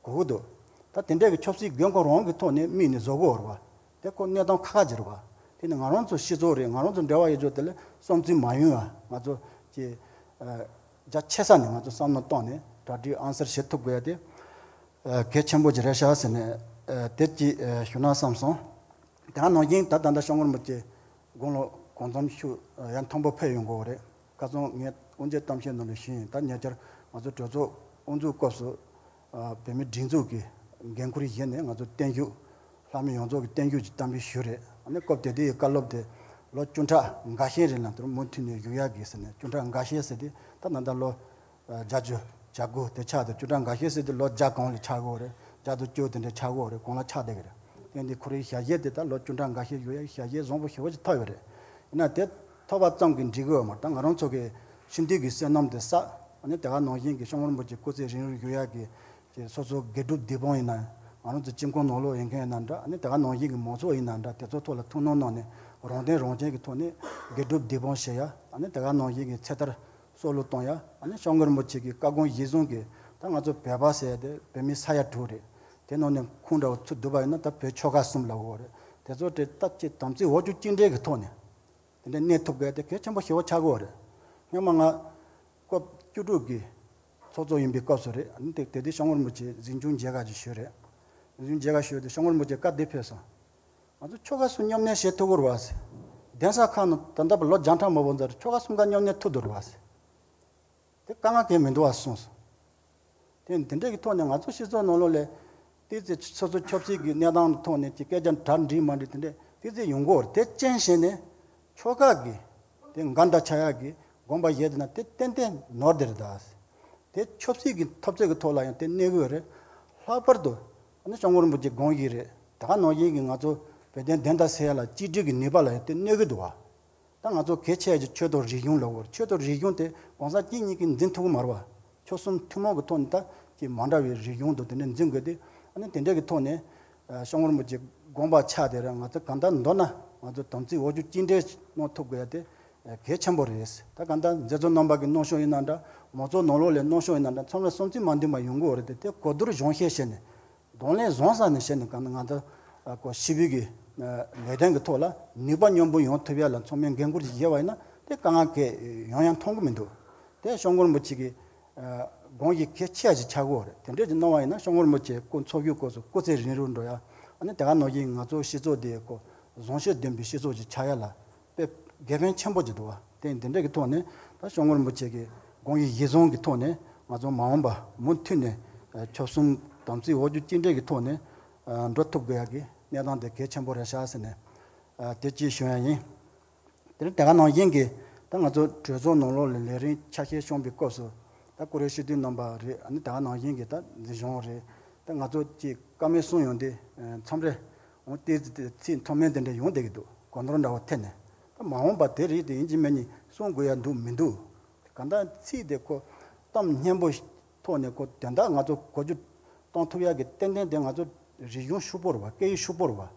གོ་གི་འདུག་ད་དེ་འདྲས་ཀྱི་ཆབ་སྲིད་དགོས་མཁོ་རང་གི་ཐོག་ནས་དམིགས་ནས་བཟོ་གི་ཡོད་རེད་བ། དེ་ཁོ་གནས་སྟངས་ཁག་ཁག་ཅིག་རེད་བ། དེ་ནི་ང་རང་ཚོ་སྤྱི་ཚོགས་རེད། ང་རང་ཚོ་འབྲེལ་བ་ཡོད་ཆོག་དེ་ལ་བསམ་ཚུལ་མ་ཡོང་བ་ང་ཚོ་ཀྱི་རྒྱ་ཆེ་ས་ནས་ང་ཚོ་བསམ་བློ་བཏང་ནས་གྲ་སྒྲིག་ཨང་གསར་བྱེད་ཐུབ་དགོས་ཡ་དེ་གལ་ཆེན་པོ་ཅིག་རེད་ཤག་ཟེར་ནས་དེ་ཅིག་ཞུ་ན་བསམ་སོང་། དེ་ནང་བཞིན་ད་ད་ལྟ་སྐྱབས་མགོན་རིན་པོ་ཆེ་དགུང་ལོ་གང་འཚམ་ཤུགས་ཡང་མཐོན་པོ་ཕེབས་ཡོང་གི་ཡོད་རེད། ཁ་སང་ངས་དབུ་འབྱེད་གཏམ་བཤད་ནང་ལ་ཞུས་ཡིན། ད་ཉེ་ཆར་ང་ཚོ་གྲོས་ཚོགས་དབུ་འཛུགས་སྐབས་སུ་བོད་མིའི་སྒྲིག་འཛུགས་ཀྱི་འགན་འཁུར་བཞེས་ནས་ང་ཚོ་བརྟན་བཞུགས་ལྷ་མི་ཡོངས་རྫོགས་ཀྱི་བརྟན་བཞུགས་ཀྱི་གཏམ་དཔེ་ཞུས་རེད། ཨ་ནི་སྐབས་དེ་དུས་ཀྱི་བཀའ་སློབ་དེ་ལོ་བཅུ་ཕྲག་འགའ་ཤས་རིང་ལ་དེར་མུ་མཐུད་ནས་བཞུགས་ཡག་གི་ཟེར་ནས། བཅུ་ཕྲག་འགའ་ཤས་ཟེར་དུས་ད་ད་ལྟ་ལོ་བརྒྱད་ཅུ་གྱ་དགུ་དེ་ཆགས་འདུག་བཅུ་ཕྲག་འགའ་ཤས་ཟེར་དུས་ལོ་བརྒྱ་གོང་ལ་ཆགས་ཀྱི་ཡོད་རེད། བརྒྱ་དང་བཅུ་དེ་འདྲ་ཆགས་ཀྱི་ཡོད་རེད། གོང་ལ་ཆགས་བསྡད་ཀྱི་རེད། དེ་འདི་ཁོ་རའི་ཞལ་བཞེས་དེ་ད་ལོ་བཅུ་ཕྲག་འགའ་ཤས་བཞུགས་ཡག་ཞལ་བཞེས་བཟང་པོ་ཞེ་པོ་ཅིག་ཐོབ་ཡོད་རེད། ཡིན་ན་དེ་ཐོབ་པ་ཙམ་གྱིས་འགྲིག་གི་ཡོད་མ་རེད། ད་ང་རང་ཚོ་གི་ཕྱི་འདུས་ཀྱི་བསོད་ནམས་དེ་བསགས། ཨ་ནི་དེ་ག་ནང་བཞིན་གྱི་སྐྱབས་མགོན་རིན་པོ་ཆེ་སྐུ་ཚེ་རིང་རུ་བཞུགས་ཡག་གི་ཅིག་སོ་སོ་དགེ་སྒྲུབ་སྡིག་སྤོང་ཡིན་ན། ང་རང་ཚོ་སྐྱབས་མགོན་ནང་ལོགས་ཡིན་མཁན་ཡིན་ན་འདྲ། ཨ་ནི་དེ་ག་ནང་བཞིན་གྱི་མང་ཚོགས་ཡིན་ན་འདྲ། དེ་ཚོ་ཐོག་ལ་ཐུགས་སྣང་གནང་ནས་རང་དོན་རང་གཅེས་ཀྱི་ཐོག་ནས་དགེ་སྒྲུབ་སྡིག་སྤོང་བྱེད་ཡ། ཨ་ནི་དེ་ག་ནང་བཞིན་གྱི་ཚེ་ཐར་སྲོག་བླུ་གཏོང་ཡ། ཨ་ནི་སྐྱབས་མགོན་རིན་པོ་ཆེ་གི་བཀའ་དགོངས་གཞིར་བཟུང་གིས་ད་ང་ཚོ་བོད་པ་ཟེར་ཡ་དེ་བོད་མི་ས་ཡ་དྲུག་རེད། དེ་ནང་ནས་ཁུངས་འདྲ་བོ་ཚུར་བསྡུ་བ་ཡིན་ན་ད་བོད་ཆོལ་ཁ་གསུམ་ལབ་དགོས་རེད། དེ་ཚོ་དེ་ད་ཅིག་དམ་ཚིག་འོག་འཇུག་གཅིག་འདྲེས་ཀྱི་ཐོག་ནས་དེ་འདྲ་གནས་ཐུབ་དགོས་དེ་གལ་ཆེན་པོ་ཞེ་པོ་ཆགས་ཀྱི་ཡོད་རེད། སྔོན་མ་ང་སྐབས་བཅུ་དྲུག་གི་ཚོགས་གཙོ་ཡིན་པའི་སྐབས་སུ་རེད། ཨ་ནི་དེ་དེ་དུས་སྐྱབས་མགོན་རིན་པོ་ཆེ་གཟིམ་ཆུང་མཇལ་ཁ་ཅིག་ཞུས་རེད། གཟིམ་ཆུང་མཇལ་ཁ་ཞུས་དུས་སྐྱབས་མགོན་རིན་པོ་ཆེ་བཀའ་འདི་ཕེབས་སོང་། ང་ཚོ་ཆོལ་ཁ་གསུམ་མཉམ་གནས་བྱེད་ཐུབ་ཀྱི་རེད་བ་ཟེར། གདན་ས་ཁག་ནང་ད་ལྟ་བར་ལོ་བརྒྱ་ཕྲག་མང་པོ་འཛར་ཆོལ་ཁ་གསུམ་ཀ་མཉམ་གནས་ཐུབ་འདུག་རེད་བ་ཟེར། དེ་དཀའ་ངལ་གང་ཡང་མི་འདུག་བ་གསུངས་སོང་། དེ་དེ་འདྲ་གི་ཐོག་ནས་ང་ཚོ་སྤྱི་ཚོགས་ནང་ལོགས་ལ་དེ་ཚེ་སོ་སོ་ཆབ་སྲིད་ཀྱི་གནས་སྟངས་ཐོག་ནས་ཀྱི་སྐད་ཆ་གྲ་འགྲིག་མ་འགྲིག་དེ་འདྲ་དེ་ཚེ་ཡོང་གི་ཡོད་རེད། དེ་རྐྱེན་བྱས་ནས་ཆོལ་ཁ་གི་དེ་འགལ་ཟླ་ཆགས་ཡག་གི་དགོངས་པ་བཞེས་བསྡད་ན་དེ་ཏན་ཏན་ནོར་བསྡད་རེད་ད། དེ་ཆབ་སྲིད་ཀྱི་འཐབ་རྩོད་ཀྱི་ཐོག་ལ་ཡང་དེ་གནས་ཀྱི་ཡོད་རེད། ལྷག་པར་དུ་ཨ་ནི་སྐྱབས་མགོན་རིན་པོ་ཆེ་དགོངས་ཀྱི་རེད། ད་ག་ནང་བཞིན་གྱི་ང་ཚོ་བོད་དོན་བདེན་མཐའ་གསལ་ཡག་ལ་གཅིག་སྒྲིལ་གྱི་ནུས་པ་ལ་ཡང་དེ་གནས་ཀྱི་འདུག་བ། ད་ང་ཚོ་གལ་ཆེ་ཡ་གི་ཆོས་དང་རིག་གཞུང་ལབ་དགོས་རེད། ཆོས་དང་རིག་གཞུང་དེ་གང་ཟག་གཅིག་གཉིས་ཀྱིས་འཛིན་ཐུབ་ཀྱི་མ་རེད་བ། ཆོལ་གསུམ་ཐུན་མོང་གི་ཐོག་ནས་ད་ཀྱི་མ་འདྲ་བའི་རིག་གཞུང་དང་དེ་འདྲ་འཛིན་དགོས་ཏེ། ཨ་ནི་དེ་འདྲ་གི་ཐོག་ནས་ཨ་སྐྱབས་མགོན་རིན་པོ་ཆེ་དགོངས་པ་ཆགས་དེ་རེད། ང་ཚོ་གང་ལྟར་མདོར་ན་ང་ཚོ་དམ་ཚིག་འོག་འཇུག་གཅིག་འདྲེས་གནང་ཐུབ་དགོས་ཡ་དེ་གལ་ཆེན་པོ་རེད། ད་གང་ལྟར་མཛད་གཙོ་རྣམ་པ་གི་གནང་ཕྱོགས་ཡིན་ན་འདྲ། མང་ཚོགས་ནང་ལོགས་ལ་གནང་ཕྱོགས་ཡིན་ན་འདྲ། ཚང་མ་བསམ་ཚུལ་མ་མཐུན་པ་ཡོང་གི་ཡོད་རེད་དེ། དེ་གོ་བསྡུར་གཞོན་བཤད་བྱས་ནས་གདོང་ལེན་བཟང་ས་ནས་བྱས་ནས་གང་ལྟར་ང་ཚོ་ཨ་ཀོ་ཞི་བའི་གི་ཨ་ལས་དོན་གི་ཐོག་ལ་ནུས་པ་མཉམ་སྤུངས་ཡོང་ཐུབ་ཡ་ལ་ཚང་མས་འགན་འཁུར་ཅིག་བཞེས་པ་ཡིན་ན་དེ་དཀའ་ངལ་གང་ཡང་ཡོང་ཡ་མཐོང་གི་མི་འདུག་དེ་སྐྱབས་མགོན་རིན་པོ་ཆེ་གི་ཨ་དགོངས་གཞི་གལ་ཆེ་བ་ཞིག་ཆགས་ཀྱི་ཡོད་རེད། དེ་འདྲས་ཅིག་གནང་བ་ཡིན་ན་སྐྱབས་མགོན་རིན་པོ་ཆེ་སྐུ་འཚོ་བཞུགས་སྐབས་སུ་སྐུ་ཚེ་རིང་རུ་འགྲོ་ཡ། ཨ་ནི་དེ་ག་ནང་བཞིན་ང་ཚོ་སྤྱི་ཚོགས་འདི་ཀོ་བཟང་སྤྱོད་ལྡན་པའི་སྤྱི་ཚོགས་ཅིག་ཆགས་ཡ་ལ་དཔེ་དགེ་ཕན་ཆེན་པོ་ཅིག་འདུག་བ། དེ་འདི་འདྲ་གི་ཐོག་ནས་ད་སྐྱབས་མགོན་རིན་པོ་ཆེ་གི་དགོངས་གཞི་གཞིར་བཟུང་གི་ཐོག་ནས་ང་ཚོ་མ་འོངས་པ་མུ་མཐུད་ནས་ཨ་ཆོལ་གསུམ་དམ་ཚིག་འོག་འཇུག་གཅིག་འདྲེས་ཀྱི་ཐོག་ནས་ཨ་འགྲོ་ཐུབ་དགོས་ཡ་གི་གནས་སྟངས་དེ་གལ་ཆེན་པོ་རེད་ཤག་ཟེར་ནས་ཨ་དེ་ཅིག་ཞུ་ཡ་ཡིན། དེ་ནས་དེ་ག་ནང་བཞིན་གྱི་ད་ང་ཚོ་གྲོས་ཚོགས་ནང་ལོགས་ལ་ལས་རིམ་ཆ་ཤས་བྱུང་བའི་སྐབས་སུ་ད་ཀུ་རེ་སྤྱི་འཐུས་རྣམ་པ་རེད། ཨ་ནི་དེ་ག་ནང་བཞིན་གྱི་ད་འཛིན་སྐྱོང་རེད། ད་ང་ཚོ་ཅིག་བཀའ་མོལ་གསུང་ཡོང་དུས་མཚམས་རེ་འོང་ཏོག་ཙམ་ཚིག་མཐོ་དམན་དེ་འདྲ་ཡོང་བསྡད་ཀྱི་འདུག་གོ་ནོར་འདྲ་བོ་ཐེབས་ནས། ད་མ་འོངས་པ་དེ་རིགས་དེ་ཡིན་གཅིག་མིན་གཉིས་གསུང་དགོས་ཡ་འདུག་མི་འདུག་གང་ལྟར་ཚིག་དེ་ཁོ་གཏམ་སྙན་པོ་ཐོག་ནས་ཁོ་དོན་དག་ང་ཚོ་གོ་རྒྱུ་གཏོང་ཐུབ་ཡ་གི་ཏན་ཏན་དེ་ང་ཚོ་རིག་གཞུང་ཕྱུག་པོ་རེད་བ། སྐད་ཡིག་ཕྱུག་པོ་རེད་བ།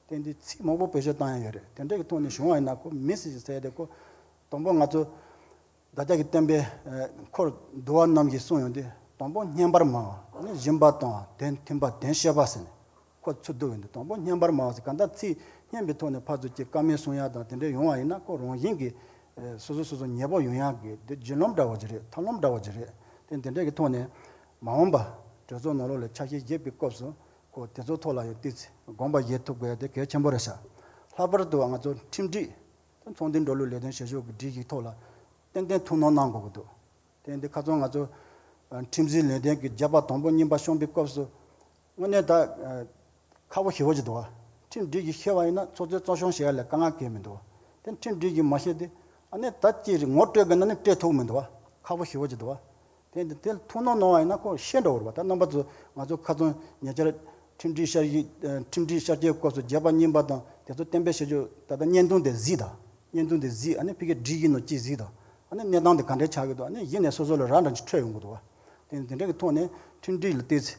དེ་འདི་ཚིག་མང་པོ་བེད་སྤྱོད་བཏང་ཡ་ཡོད་རེད། དེ་འདྲ་གི་ཐོག་ནས་བྱུང་བ་ཡིན་ན་ཁོ་མི་སྲིད་ཟེར་ཡ་དེ་ཁོ་དང་པོ་ང་ཚོ་བདག་ཅག་གི་བསྟན་པའི་ཨ་འཁོར་འདུལ་བ་རྣམ་བཞི་གསུངས་ཡོང་དུས་དང་པོ་སྙན་པར་སྨྲ་བ། ཨ་ནི་སྦྱིན་པ་གཏོང་བ། དོན་མཐུན་པ། དོན་སྤྱོད་པ་ཟེར་ནས་ཁོ་ཚུར་བསྡུ་ཡོང་དུས་དང་པོ་སྙན་པར་སྨྲ་བ་ཟེར། གང་ལྟར་ཚིག་སྙན་པའི་ཐོག་ནས་ཕར་ཚུར་གྱི་བཀའ་མོལ་གསུང་ཡ་དང་དེ་འདྲ་ཡོང་བ་ཡིན་ན་ཁོ་རང་བཞིན་གྱིས་ཨ་སོ་སོ་སོ་སོ་ཉེ་པོ་ཡོང་ཡ་གི་དེ་བརྒྱུད་ལམ་འདྲ་བོ་ཅིག་རེད། ཐབས་ལམ་འདྲ་བོ་ཅིག་རེད། དེ་འདི་འདྲ་གི་ཐོག་ནས་མ་འོངས་པ་གྲོས་ཚོགས་ནང་ལོགས་ལ་ཆ་ཤས་བཞེས་པའི་སྐབས་སུ་ཁོ་དེ་ཚོ་ཐོག་ལ་ཡང་ཏོག་ཙམ་དགོངས་པ་བཞེས་ཐུབ་དགོས་ཡ་དེ་གལ་ཆེན་པོ་རེད་ཤག་ལྷག་པར་དུ་ང་ཚོ་ཁྲིམས་སྒྲིག་ཚོགས་འདུ་འགྲོ་ལུགས་ལས་དོན་བྱེད་ཕྱོགས་ཀྱི་སྒྲིག་གཞིའི་ཐོག་ལ་ཏན་ཏན་ཐུགས་སྣང་གནང་དགོས་ཀྱི་འདུག་དེ་འདི་ཁ་སང་ང་ཚོ་ཨ་ཁྲིམས་འཛིན་ལས་དོན་གྱི་བརྗོད་པ་དང་པོ་གཉིས་པ་བྱུང་བའི་སྐབས་སུ་དངོས་གནས་ད་ཨ་ ཁག་པོ་ཞེ་པོ་ཅིག་འདུག་བ། ཁྲིམས་སྒྲིག་གི་ཤེས་པ་ཡིན་ན་ཚོགས་གཙོའི་གཙོ་སྐྱོང་བྱེད་ཡ་ལ་དཀའ་ངལ་གང་ཡང་མི་འདུག་བ། དེ་ཁྲིམས་སྒྲིག་གི་མ་ཤེས་དེ་ཨ་ནི་ད་ཅི་རེད་ངོ་སྤྲོད་དགོས་ན་ནི་སྤྲད་ཐུབ་མི་འདུག་བ། ཁག་པོ་ཞེ་པོ་ཅིག་འདུག་བ། དེ་འདི་དེ་ཐུགས་སྣང་གནང་བ་ཡིན་ན་ཁོ་ཤེས་འགྲོ་བ་རེད་བ། ད་རྣམ་པ་ཚོ་ང་ཚོ་ཁ་སང་ཉེ་ཆར་ཁྲིམས་སྒྲིག་ཤར་གྱི་ཁྲིམས་སྒྲིག་ཤར་གྱི་སྐབས་སུ་བརྗོད་པ་རྙིང་པ་དང་དེ་ཚོ་གཏན་འབེབས་བྱེད་རྒྱུ་ད་ལྟ་བརྙན་ཐུང་དེ་གཟིགས་དང་། བརྙན་ཐུང་དེ་གཟིགས། ཨ་ནི་ཕ་གིར་སྒྲིག་གི་ནོ་ཅི་གཟིགས་དང་། ཨ་ནི་གནས་སྟངས་དེ་ག་འདྲས་ཆགས་ཀྱི་འདུག་ཨ་ནི་གཞི་ནས་སོ་སོ་ལ་ར་འདྲ་ཅིག་འཕྲོད་ཡོང་གི་འདུག་བ། དེ་དེ་འདྲ་གི་ཐོག་ནས་ཁྲིམས་སྒྲིག་ལ་བལྟས་ཚེ་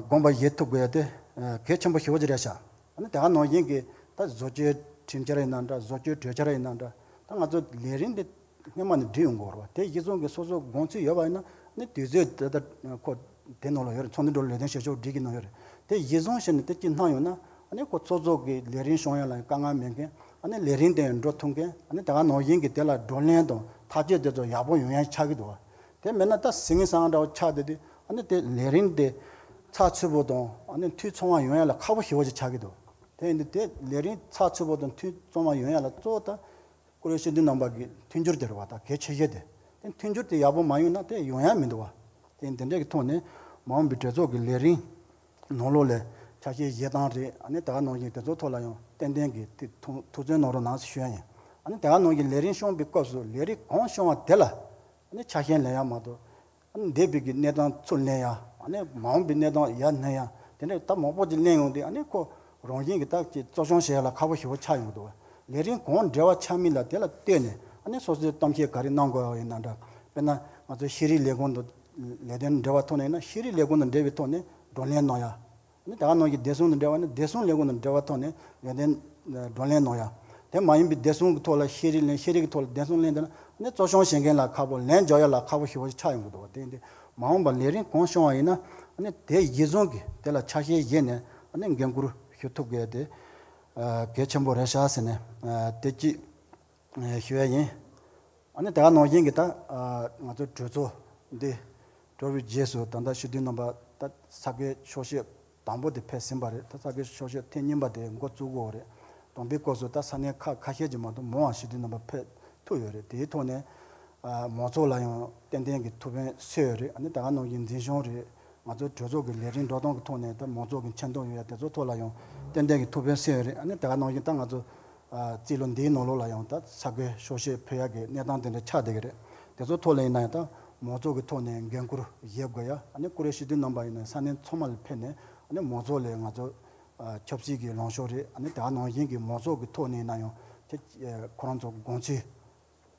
དགོངས་པ་བཞེས་ཐུབ་དགོས་ཡ་དེ་གལ་ཆེན་པོ་ཞེ་པོ་ཅིག་རེད་ཤག་ཨ་ནི་དེ་ག་ནང་བཞིན་གྱི་ད་བཟོ་བཅོས་ཁྲིམས་འཆར་ཡིན་ན་འདྲ། བཟོ་བཅོས་གྲོས་འཆར་ཡིན་ན་འདྲ། ད་ང་ཚོ་ལས་རིམ་འདི་སྔོན་མ་ནས་སྒྲིག་ཡོང་དགོས་རེད་བ། དེ་གཞི་བཟུང་གི་སོ་སོ་དགོངས་ཚུལ་ཡོད་པ་ཡིན་ན་ཨ་ནི་དུས་ཚོད་དེ་ལྟར་ཁོ་དེ་ནང་ལ་ཡོད་རེད། ཚོགས་འདུ་འགྲོ་ལས་དོན་བྱེད་ཕྱོགས་སྒྲིག་གི་ནང་ཡོད་རེད། དེ་གཞི་བཟུང་བྱས་ནས་དེ་གཅིག་གནང་ཡོང་ན་ཨ་ནི་ཁོ་ཚོགས་གཙོ་གི་ལས་རིམ་སྐྱོང་ཡ་ལ་དཀའ་ངལ་མེད་མཁན། ཨ་ནི་ལས་རིམ་དེ་འགྲོ་ཐུབ་མཁན། ཨ་ནི་དེ་ག་ནང་བཞིན་གྱི་དེ་ལ་བགྲོ་གླེང་དང་ཐག་གཅོད་དེ་ཚོ་ཡག་པོ་ཡོང་ཡ་ཆགས་ཀྱི་འདུག་བ། དེ་མེད་ན་ད་ཟིང་ངེ་སང་འདྲ་བོ་ཆགས་བསྡད་དུས་ཨ་ནི་དེ་ལས་རིམ་དེ་ཚགས་ཚུད་པོ་དང་ཨ་ནི་འཐུས་ཚང་བ་ཡོང་ཡ་ལ་ཁག་པོ་ཞེ་པོ་ཅིག་ཆགས་ཀྱི་འདུག་དེ་ཡིན་དུས་དེ་ལས་རིམ་ཚགས་ཚུད་པོ་དང་འཐུས་ཚང་བ་ཡོང་ཡ་ལ་གཙོ་བོ་ད་བཀུར་འོས་སྤྱི་འཐུས་རྣམ་པ་གི་མཐུན་འགྱུར་དེ་རེད་བ། ད་གལ་ཆེ་ཤོས་དེ། དེ་མཐུན་འགྱུར་དེ་ཡག་པོ་མ་ཡོང་ན་དེ་ཡོང་ཡ་མི་འདུག་བ། དེ་ཡིན་དེ་འདྲ་གི་ཐོག་ནས་མ་འོངས་པའི་གྲོས་ཚོགས་ཀྱི་ལས་རིམ་ནང་ལོགས་ལ་ཆ་ཤས་བཞེས་སྟངས་རེད། ཨ་ནི་དེ་ག་ནང་བཞིན་དེ་ཚོ་ཐོག་ལ་ཡང་ཏན་ཏན་གྱི་དེ་ཐུགས་ཐུགས་བརྩོན་གནང་རོགས་གནང་ཞེས་ཞུ་ཡ་ཡིན། ཨ་ནི་དེ་ག་ནང་བཞིན་ལས་རིམ་སྐྱོང་བའི་སྐབས་སུ་ལས་རིམ་གང་སྐྱོང་བ་དེ་ལ་ཨ་ནི་ཆ་ཤས་ལེན་ཡ་མ་གཏོགས། ཨ་ནི་འདས་པའི་གི་གནས་སྟངས་ཚུར་ལེན་ཡ། ཨ་ནི་མ་འོངས་པའི་གནས་སྟངས་ཡར་སྣོན་ཡ། དེ་འདྲ་ད་མང་པོ་ཅིག་གླེང་ཡོང་དུས་ཨ་ནི་ཁོ་རང་བཞིན་གྱི་ད་ཅིག་གཙོ་སྐྱོང་བྱེད་ཡ་ལ་ཁག་པོ་ཞེ་པོ་ཆགས་ཡོང་གི་འདུག་བ། ལས་རིམ་གང་འབྲེལ་བ་ཆགས་མིན་ལ་དེ་ལ་ལྟོས་ནས་ཨ་ནི་སོ་སོའི་གཏམ་བཤད་ག་རེ་གནང་དགོས་ཡ་ཡིན་ན་འདྲ། དཔེར་ན་ང་ཚོ་ཤེས་རིག་ལས་ཁུངས་དང་ལས་དོན་འབྲེལ་བ་ཐོག་ནས་ཡིན་ན་ཤེས་རིག་ལས་ཁུངས་དང་འབྲེལ་བའི་ཐོག་ནས་བགྲོ་གླེང་གནང་ཡ། ནི་ད་ག་ནང་བཞིན་བདེ་སྲུང་དང་འབྲེལ་བ་ནི་བདེ་སྲུང་ལས་ཁུངས་དང་འབྲེལ་བ་ཐོག་ནས་ལས་དོན་བགྲོ་གླེང་གནང་ཡ། དེ་མ་ཡིན་པའི་བདེ་སྲུང་གི་ཐོག་ལ་ཤེས་རིག་ལེན། ཤེས་རིག་གི་ཐོག་ལ་བདེ་སྲུང་ལེན་དེ་ན་ནི་གཙོ་སྐྱོང་བྱེད་མཁན་ལ་ཁག་པོ། ལན་འཇོག་ཡ་ལ་ཁག་པོ་ཞེ་པོ་ཞིག་ཆགས་ཡོང་གི་འདུག་བ། དེ་ཡིན་དུས་མ་འོངས་པ་ལས་རིམ་གང་སྐྱོང་བ་ཡིན་ན་ནི་དེ་གཞི་བཟུང་གི་དེ་ལ་ཆ་ཤས་བཞེས་ནས་ནི་འགན་འཁུར་ཞུ་ཐུབ་དགོས་དེ་གལ་ཆེན་པོ་རེད་ཤག་ཟེར་ནས་དེ་གཅིག་ཞུ་ཡ་ཡིན། ཨ་ནི་དེ་ག་ནང་བཞིན་གྱི་ད་ང་ཚོ་གྲོས་ཚོགས་འདི་གྲོལ་བའི་རྗེས་སུ་ད་ལྟ་སྤྱི་འཐུས་རྣམ་པ་ད་ས་གའི་ཕྱོགས་བཞེས་དང་པོ་དེ་ཕེབས་ཟིན་པ་རེད། ད་ས་གའི་ཕྱོགས་བཞེས་ཐེངས་གཉིས་པ་དེ་འགོ་བཙུགས་ཡོད་རེད། དང་པོའི་སྐབས་སུ་ད་ས་གནས་ཁག་ཁ་ཤས་ཀྱིས་མ་གཏོགས་མང་བ་སྤྱི་འཐུས་རྣམ་པ་ཕེབས་ཐུབ་ཡོད་རེད། དེའི་ཐོག་ནས་མང་ཚོགས་ལ་ཡང་ཏན་ཏན་གྱི་ཐུགས་ཕན་གསོས་ཡོད་རེད། ཨ་ནི་དེ་ག་ནང་བཞིན་འཛིན་སྐྱོང་རེད། ང་ཚོའི་གྲོས་ཚོགས་ཀྱི་ལས་རིམ་འགྲོ་སྟངས་ཀྱི་ཐོག་ནས་ད་མང་ཚོགས་ཀྱི་མཁྱེན་རྟོགས་ཡོད་ཡ་དེ་ཚོའི་ཐོག་ལ་ཡང་ཏན་ཏན་གྱི་ཐུགས་ཕན་གསོས་ཡོད་རེད། ཨ་ནི་དེ་ག་ནང་བཞིན་ད་ང་ཚོ་རྩིས་ལོ་འདིའི་ནང་ལོགས་ལ་ཡང་ད་ས་གའི་ཕྱོགས་བཞེས་ཕེབས་ཡ་གི་གནས་སྟངས་དེ་འདྲ་ཆགས་བསྡད་ཀྱི་རེད། དེ་ཚོའི་ཐོག་ལ་ཡིན་ན་ཡང་ད་མང་ཚོགས་ཀྱི་ཐོག་ནས་འགན་འཁུར་བཞེས་དགོས་ཡ། ཨ་ནི་བཀུར་འོས་སྤྱི་འཐུས་རྣམ་པ་ཡིན་ན་ས་གནས་ཚང་མ་ལ་ཕེབས་ནས་ཨ་ནི་མང་ཚོགས་ལ་ང་ཚོ་ཆབ་སྲིད་ཀྱི་ལངས་ཕྱོགས་རེད། ཨ་ནི་དེ་ག་ནང་བཞིན་གྱི་མང་ཚོགས་ཀྱི་ཐོག་ནས་ཡིན་ན་ཡང་དེ་ཁོ་རང་ཚོ་དགོངས་ཚུལ་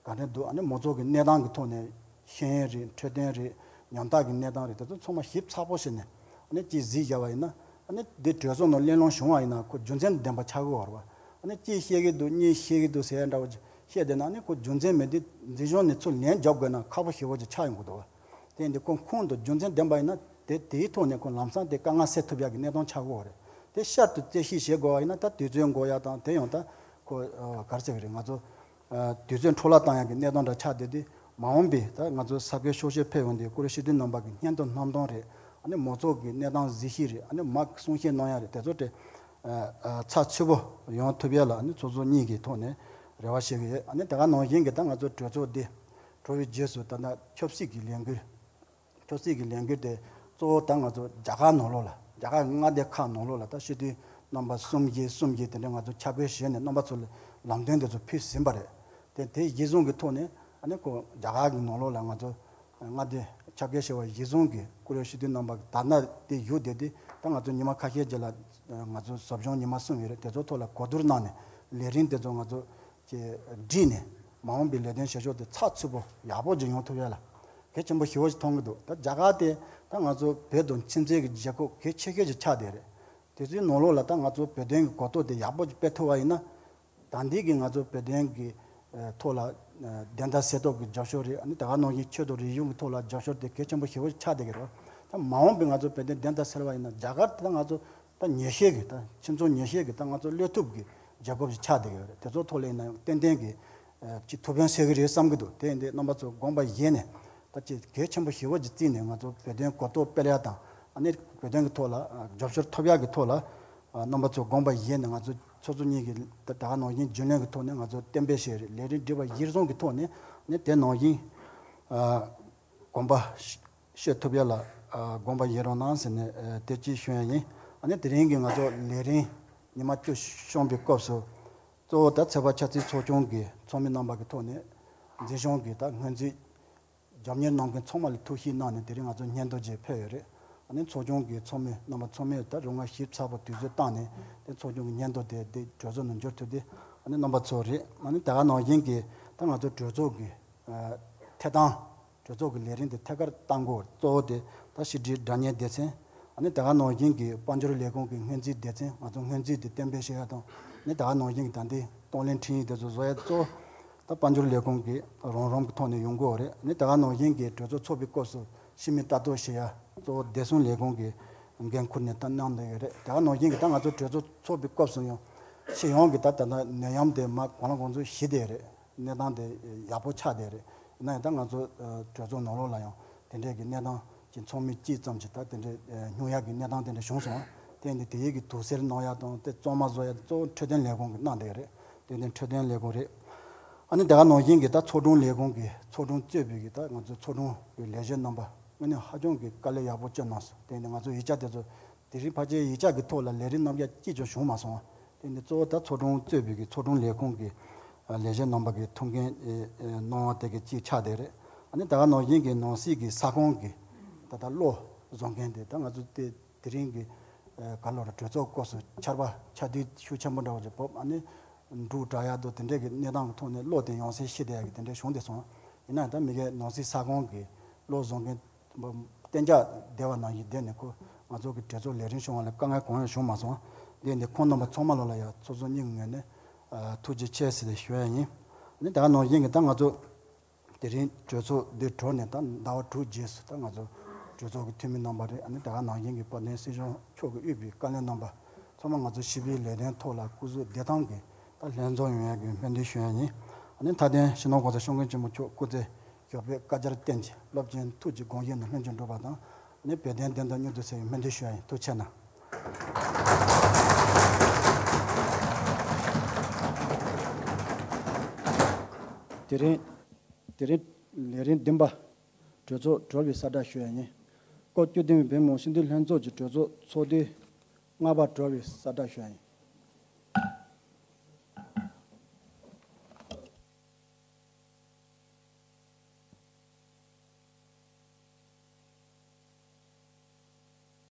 ག་འདྲ་འདུག་ཨ་ནི་མང་ཚོགས་ཀྱི་གནས་སྟངས་ཀྱི་ཐོག་ནས་ཤེས་ཡོན་རེད། འཕྲོད་བསྟེན་རེད། ཉམ་ཐག་གི་གནས་སྟངས་རེད། དེ་ཚོ་ཚང་མ་ཞིབ་ཚགས་པོ་བྱས་ནས་ཨ་ནི་ཅིག་གཟིགས་བཞག་པ་ཡིན་ན་ཨ་ནི་འདི་གྲོས་ཚོགས་ནང་གླེང་སློང་བྱུང་བ་ཡིན་ན་ཁོ་རྒྱུ་མཚན་ལྡན་པ་ཆགས་ཀྱི་ཡོད་རེད་བ། ཨ་ནི་གཅིག་བཤད་ཀྱི་འདུག་གཉིས་བཤད་ཀྱི་འདུག་ཟེར་ཡ་འདྲ་བོ་བཤད་བསྡད་ན་ཨ་ནི་ཁོ་རྒྱུ་མཚན་མེད་དུས་འཛིན་སྐྱོང་ནས་ཚུར་ལན་རྒྱབ་དགོས་ན་ཁག་པོ་ཞེ་པོ་ཅིག་ཆགས་ཡོང་གི་འདུག་བ། དེ་ཡིན་དུས་ཁོ་ཁུངས་དང་རྒྱུ་མཚན་ལྡན་པ་ཡིན་ན་དེ་དེའི་ཐོག་ནས་ཁོ་ལམ་སང་དེ་དཀའ་ངལ་སེལ་ཐུབ་ཡ་གི་གནས་སྟངས་ཆགས་ཀྱི་ཡོད་རེད། དེ་ཤར་དུ་རྩད་ཞིབ་བྱེད་དགོས་བ་ཡིན་ན་ད་དུས་ཚོད་འགོར་ཡ་དང་དེ་ཡང་ད་ཁོ་ག་རེ་ཟེར་གི་རེད། ང་ཚོ་དུས་ཚོད་འཕྲོ་བརླག་བཏང་ཡག་གི་གནས་སྟངས་འདྲ་ཆགས་བསྡད་དུས་མ་འོངས་པའི་ད་ང་ཚོ་ས་ཁུལ་ཕྱོགས་བཞེས་ཕེབས་ཡོང་དུས་བཀུར་འོས་སྤྱི་འཐུས་རྣམ་པ་གི་སྙན་ཐོ་བསྣམས་སྟངས་རེད། ཨ་ནི་མང་ཚོགས་ཀྱི་གནས་སྟངས་གཟིགས་ཤེས་རེད། ཨ་ནི་མ་གསུང་བཤད་གནང་ཡག་རེད། དེ་ཚོ་དེ་ཚགས་ཚུད་པོ་ཡོང་ཐུབ་ཡག་ལ་ཨ་ནི་ཚོགས་གཙོ་གཉིས་ཀྱི་ཐོག་ནས་རེ་བ་བྱེད་ཀྱི་ཡོད། ཨ་ནི་དེ་ག་ནང་བཞིན་གྱི་ད་ང་ཚོ་གྲོས་ཚོགས་འདི་གྲོལ་བའི་རྗེས་སུ་ད་ལྟ་ཆབ་སྲིད་ཀྱི་ལས་འགུལ་ཆབ་སྲིད་ཀྱི་ལས་འགུལ་དེ་གཙོ་བོ་ད་ང་ཚོ་རྒྱ་གར་ནང་ལོགས་ལ་རྒྱ་གར་མངའ་སྡེ་ཁག་ནང་ལོགས་ལ་ད་སྤྱི་འཐུས་རྣམ་པ་གསུམ་བཞི་གསུམ་བཞི་དེ་འདྲ་ང་ཚོ་ཆ་བགོས་བྱས་ནས་རྣམ་པ་ཚོ་ལ་ལམ་སྟོན་དེ་ཚོ་ཕུལ་ཟིན་པ་རེད། དེ་དེ་གཞི་བཟུང་གི་ཐོག་ནས་ཨ་ནི་ཁོ་རྒྱ་གར་གྱི་ནང་ལོགས་ལ་ང་ཚོ་མངའ་སྡེ་ཆ་བགོས་བྱས་པ་གཞི་བཟུང་གི་བཀུར་འོས་སྤྱི་འཐུས་རྣམ་པ་ད་ལྟ་དེ་བཞུགས་བསྡད་དེ་ད་ང་ཚོ་ཉི་མ་ཁ་ཤས་རྗེས་ལ་ང་ཚོ་ཟབ་སྦྱོང་ཉི་མ་གསུམ་ཡོད་རེད། དེ་ཚོ་ཐོག་ལ་གོ་བསྡུར་གནང་ནས་ལས་རིམ་དེ་ཚོ་ང་ཚོ་ཀྱི་བསྒྲིགས་ནས་མ་འོངས་པའི་ལས་དོན་བྱེད་ཕྱོགས་དེ་ཚགས་ཚུད་པོ་ཡག་པོ་ཅིག་ཡོང་ཐུབ་ཡ་ལ་གལ་ཆེན་པོ་ཞེ་པོ་ཅིག་མཐོང་གི་འདུག་ད་རྒྱ་གར་དེ་ད་ང་ཚོ་བོད་དང་ཁྱིམ་མཚེས་ཀྱི་རྒྱལ་ཁབ་གལ་ཆེ་ཤོས་ཅིག་ཆགས་བསྡད་རེད། དེ་ཚོའི་ནང་ལོགས་ལ་ད་ང་ཚོ་བོད་དོན་གྱི་གོ་རྟོགས་དེ་ཡག་པོ་ཅིག་སྤེལ་ཐུབ་པ་ཡིན་ན་ད་འདི་གི་ང་ཚོ་བོད་དོན་གྱི་ཐོག་ལ་བདེན་མཐའ་གསལ་ཐབས་ཀྱི་རྒྱབ་སྐྱོར་རེད། ཨ་ནི་ད་ག་ནང་བཞིན་ཆོས་དང་རིག་གཞུང་གི་ཐོག་ལ་རྒྱབ་སྐྱོར་དེ་གལ་ཆེན་པོ་ཞེ་པོ་ཅིག་ཆགས་བསྡད་ཀྱི་རེད། ད་མ་འོངས་པའི་ང་ཚོ་བོད་དོན་བདེན་མཐའ་གསལ་བ་ཡིན་ན་རྒྱ་གར་དེ་ད་ང་ཚོ་ད་ཉེ་ཤོས་ཀྱི་ད་ཁྱིམ་ཚང་ཉེ་ཤོས་ཀྱི་ད་ང་ཚོ་བློས་ཐུབ་ཀྱི་རྒྱལ་ཁབ་ཅིག་ཆགས་བསྡད་ཀྱི་ཡོད་རེད། དེ་ཚོ་ཐོག་ལ་ཡིན་ན་ཡང་ཏན་ཏན་གྱི་ཨ་ཅིག་ཐུགས་ཕན་གསོས་ཀྱི་རེད་བསམ་གྱི་འདུག་དེ་ཡིན་དུས་རྣམ་པ་ཚོ་དགོངས་པ་བཞེས་ནས་ད་ཅིག་གལ་ཆེན་པོ་ཞེ་པོ་ཅིག་བརྩིས་ནས་ང་ཚོ་བོད་དོན་གོ་རྟོགས་སྤེལ་ཡག་དང་ཨ་ནི་བོད་དོན་གྱི་ཐོག་ལ་ཨ་རྒྱབ་སྐྱོར་ཐོབ་ཡག་གི་ཐོག་ལ་ཨ་རྣམ་པ་ཚོ་དགོངས་པ་བཞེས་ནས་ང་ཚོ་ཚོགས་གཙོ་གཉིས་ཀྱིས་ད་ད་ག་ནང་བཞིན་རྒྱུན་ལས་ཀྱི་ཐོག་ནས་ང་ཚོ་གཏན་འབེབས་བྱས་རེད། ལས་རིམ་སྒྲིག་པ་གཞིར་བཟུང་གི་ཐོག་ནས་ཨ་ནི་དེ་ནང་བཞིན་ཨ་དགོངས་པ་བཞེས་ཐུབ་ཡ་ལ་ཨ་དགོངས་པ་བཞེས་རོགས་གནང་ཟེར་ནས་ཨ་དེ་ཅིག་ཞུ་ཡ་ཡིན། ཨ་ནི་དེ་རིང་གི་ང་ཚོ་ལས་རིམ་ཉི་མ་བཅུ་བྱུང་བའི་སྐབས་སུ། གཙོ་བོ་ད་ཚེས་པ་ཆབ་སྲིད་ཚོགས་ཆུང་གི་ཚོགས་མི་རྣམ་པ་གི་ཐོག་ནས་འཛིན་སྐྱོང་གི་ད་སྔོན་རྩིས་རྒྱབ་གཉེར་གནང་མཁན་ཚང་མ་ལ་ཐུགས་ཞིབ་གནང་ནས། དེ་རིང་ང་ཚོ་སྙན་ཐོ་ཅིག་ཕུལ་ཡོད་རེད། ཨ་ནི་ཚོགས་ཆུང་གི་ཚོགས་མི་རྣམ་པ་ཚང་མས་ད་རུང་ང་ཞིབ་ཚགས་པོ་དུས་ཚོད་བཏང་ནས་དེ་ཚོགས་ཆུང་གི་སྙན་ཐོ་དེ་དེ་གྲོས་ཚོགས་ནང་འབྱོར་ཐུབ་དེ། ཨ་ནི་རྣམ་པ་ཚོ་རེད། ཨ་ནི་དེ་ག་ནང་བཞིན་གྱི་ད་ང་ཚོ་གྲོས་ཚོགས་ཀྱི་ཨ་ཐད་གཏོང་གྲོས་ཚོགས་ཀྱི་ལས་རིམ་དེ་ཐད་ཀར་གཏང་དགོས། གཙོ་བོ་དེ་ད་ཕྱི་དྲིལ་དྲ་བརྙན་སྡེ་ཚན། ཨ་ནི་དེ་ག་ནང་བཞིན་གྱི་དཔལ་འབྱོར་ལས་ཁུངས་ཀྱི་སྔོན་རྩིས་སྡེ་ཚན། ང་ཚོ་སྔོན་རྩིས་དེ་གཏན་འབེབས་བྱེད་ཡ་དང་། ཨ་ནི་དེ་ག་ནང་བཞིན་གྱི་ད་ལྟའི་གཏོང་ལེན་འཕྲིན་ཡིག་དེ་ཚོ་བཟོ་ཡ་གཙོ་བོ་ད་དཔལ་འབྱོར་ལས་ཁུངས་ཀྱི་རང་རང་གི་ཐོག་ནས་ཡོང་དགོས་རེད། ཨ་ནི་དེ་ག་ནང་བཞིན་གྱི་གྲོས་ཚོགས་ཚོགས་པའི་སྐབས་སུ་ཕྱི་མི་ལྟ་རྟོག་བྱེད་ཡ་གཙོ་བོ་བདེ་སྲུང་ལས་ཁུངས་ཀྱི་འགན་ཁུར་ནས་ད་གནང་བསྡད་ཡོད་རེད། དེ་ག་ནང་བཞིན་གྱི་ད་ང་ཚོ་གྲོས་ཚོགས་ཚོགས་པའི་སྐབས་སུ་ཡང་སྤྱི་ཡོངས་ཀྱི་ད་ད་ལྟ་ནད་ཡམས་དེ་མ་གང་ལ་གང་འཚམ་ཞི་བསྡད་རེད། གནས་སྟངས་དེ་ཡག་པོ་ཆགས་བསྡད་རེད། ཡིན་ན་ཡང་ད་ང་ཚོ་ཨ་གྲོས་ཚོགས་ནང་ལོགས་ལ་ཡང་དེ་འདྲས་ཀྱི་གནས་སྟངས་ཀྱི་ཚོགས་མི་གཅིག་ཙམ་གྱིས་ད་དེ་འདྲས་ཨ་སྨྱོ་ཡག་གི་གནས་སྟངས་དེ་འདྲས་བྱུང་སོང་། དེ་ནི་དེ་ཡིག་གི་དུག་སེལ་གནང་ཡག་དང་དེ་གཙང་མ་བཟོ་ཡག་གཙོ་བོ་འཕྲོད་བསྟེན་ལས་ཁུངས་ཀྱིས་གནང་བསྡད་རེད། དེ་ནི་འཕྲོད་བསྟེན་ལས་ཁུངས་རེད། ཨ་ནི་དེ་ག་ནང་བཞིན་གྱི་ད་ཚོགས་དྲུང་ལས་ཁུངས་ཀྱི་ཚོགས་དྲུང་གཙོས་པའི་གི་ད་ང་ཚོ་ཚོགས་དྲུང་གི་ལས་བྱེད་རྣམ་པ་དངོས་གནས་ཧ་ཅང་གི་དཀའ་ལས་ཡག་པོ་བསྐྱོན་གནང་སོང་། དེ་ནི་ང་ཚོ་ཡིག་ཆ་དེ་ཚོ་དེ་རིང་ཕལ་ཆེར་ཡིག་ཆ་གི་ཐོག་ལ་ལས་རིམ་རྣམ་གཞག་གཅིག་ཀྱང་བྱུང་མ་སོང་བ། དེ་ནི་གཙོ་བོ་ད་ཚོགས་དྲུང་གཙོས་པའི་གི་ཚོགས་དྲུང་ལས་ཁུངས་ཀྱི་ཨ་ལས་བྱེད་རྣམ་པ་གི་ཐུགས་འགན་ཨེ་ཨེ་གནང་བ་དེ་གི་གཅིག་ཆགས་བསྡད་རེད། ཨ་ནི་ད་ག་ནང་བཞིན་གྱི་ནང་སྲིད་ཀྱི་ས་ཁོངས་ཀྱི་ད་ལྟ་གློག་བཟོ་མཁན་དེ་ད་ང་ཚོ་དེ་དེ་རིང་གི་ཨེ་ག་ལོ་ར་གྲོས་ཚོགས་སྐབས་སུ་ཆར་པ་ཆར་དུས་ཤུགས་ཆེན་པོ་འདྲ་བོ་ཅིག་བབས། ཨ་ནི་འབྲུག་དྲག་ཡག་དང་དེ་འདྲས་ཀྱི་གནས་སྟངས་ཀྱི་ཐོག་ནས་གློག་དེ་ཡང་སེ་ཤི་བསྡད་ཡག་གི་དེ་འདྲས་བྱུང་བསྡད་སོང་། ཡིན་ན་ཡང་ད་མི་གའི་ནང་སྲིད་ས་ཁོངས་ཀྱི་གློག་བཟོ་མཁན་གཏན་འཇགས་བསྡད་པ་ནང་བཞིན་བསྡད་ནས་ཁོ་ང་ཚོ་གི་གྲོས་ཚོགས་ལས་རིམ་བྱུང་བ་ལ་དཀའ་ངལ་གང་ཡང་བྱུང་མ་སོང་། དེ་འདི་ཁོང་རྣམ་པ་ཚང་མ་ལོ་ལ་ཡང་ཚོགས་གཙོ་སྙིང་ངོས་ནས་ཨ་ཐུགས་རྗེ་ཆེ་ཟེར་ཏེ་ཞུ་ཡ་ཡིན། ཨ་ནི་དེ་ག་ནང་བཞིན་གྱི་ད་ང་ཚོ་དེ་རིང་གྲོས་ཚོགས་འདི་གྲོལ་ནས་ད་ཟླ་བ་དྲུག་རྗེས་སུ་ད་ང་ཚོ་གྲོས་ཚོགས་ཀྱི་འཐུས་མི་རྣམ་པ་རེད། ཨ་ནི་དེ་ག་ནང་བཞིན་གྱི་དཔལ་ལྡན་སྲིད་སྐྱོང་མཆོག་གིས་དབུས་པའི་བཀའ་བློན་རྣམ་པ་ཚང་མ་ང་ཚོ་ཞི་བའི་ལས་དོན་ཐོག་ལ་སྐུ་གཟུགས་བདེ་ཐང་གིས་ད་ལྷན་འཛོམས་ཡོང་ཡག་གི་སྨོན་འདུན་ཞུ་ཡ་ཡིན། ཨ་ནི་མཐའ་དོན་སྤྱི་ནོར་གོང་ས་སྐྱབས་མགོན་ཆེན་པོ་མཆོག་སྐུ་ཚེ་ཞབས་པད་བསྐལ་བརྒྱར་བརྟན་ཅིང་རླབས་ཆེན་ཐུགས་ཀྱི་དགོངས་བཞེད་རྣམས་ལྷུན་གྱིས་འགྲུབ་པ་དང་། ཨ་ནི་བོད་དོན་བདེན་མཐའ་མྱུར་དུ་གསལ་བའི་སྨོན་འདུན་ཞུ་ཡ་ཡིན། ཐུགས་རྗེ་གནང་། དེ་རིང་དེ་རིང་ལས་རིམ་བདུན་པ། གྲོས་ཚོགས་གྲོལ་བའི་གསལ་བསྒྲགས་ཞུ་ཡ་ཡིན། སྐབས་བཅུ་བདུན་པའི་བོད་མི་མང་སྤྱི་འཐུས་ལྷན་ཚོགས་ཀྱི་གྲོས་ཚོགས་ཚོགས་དུས་ལྔ་པ་གྲོལ་བའི་གསལ་བསྒྲགས་ཞུ་ཡ་ཡིན།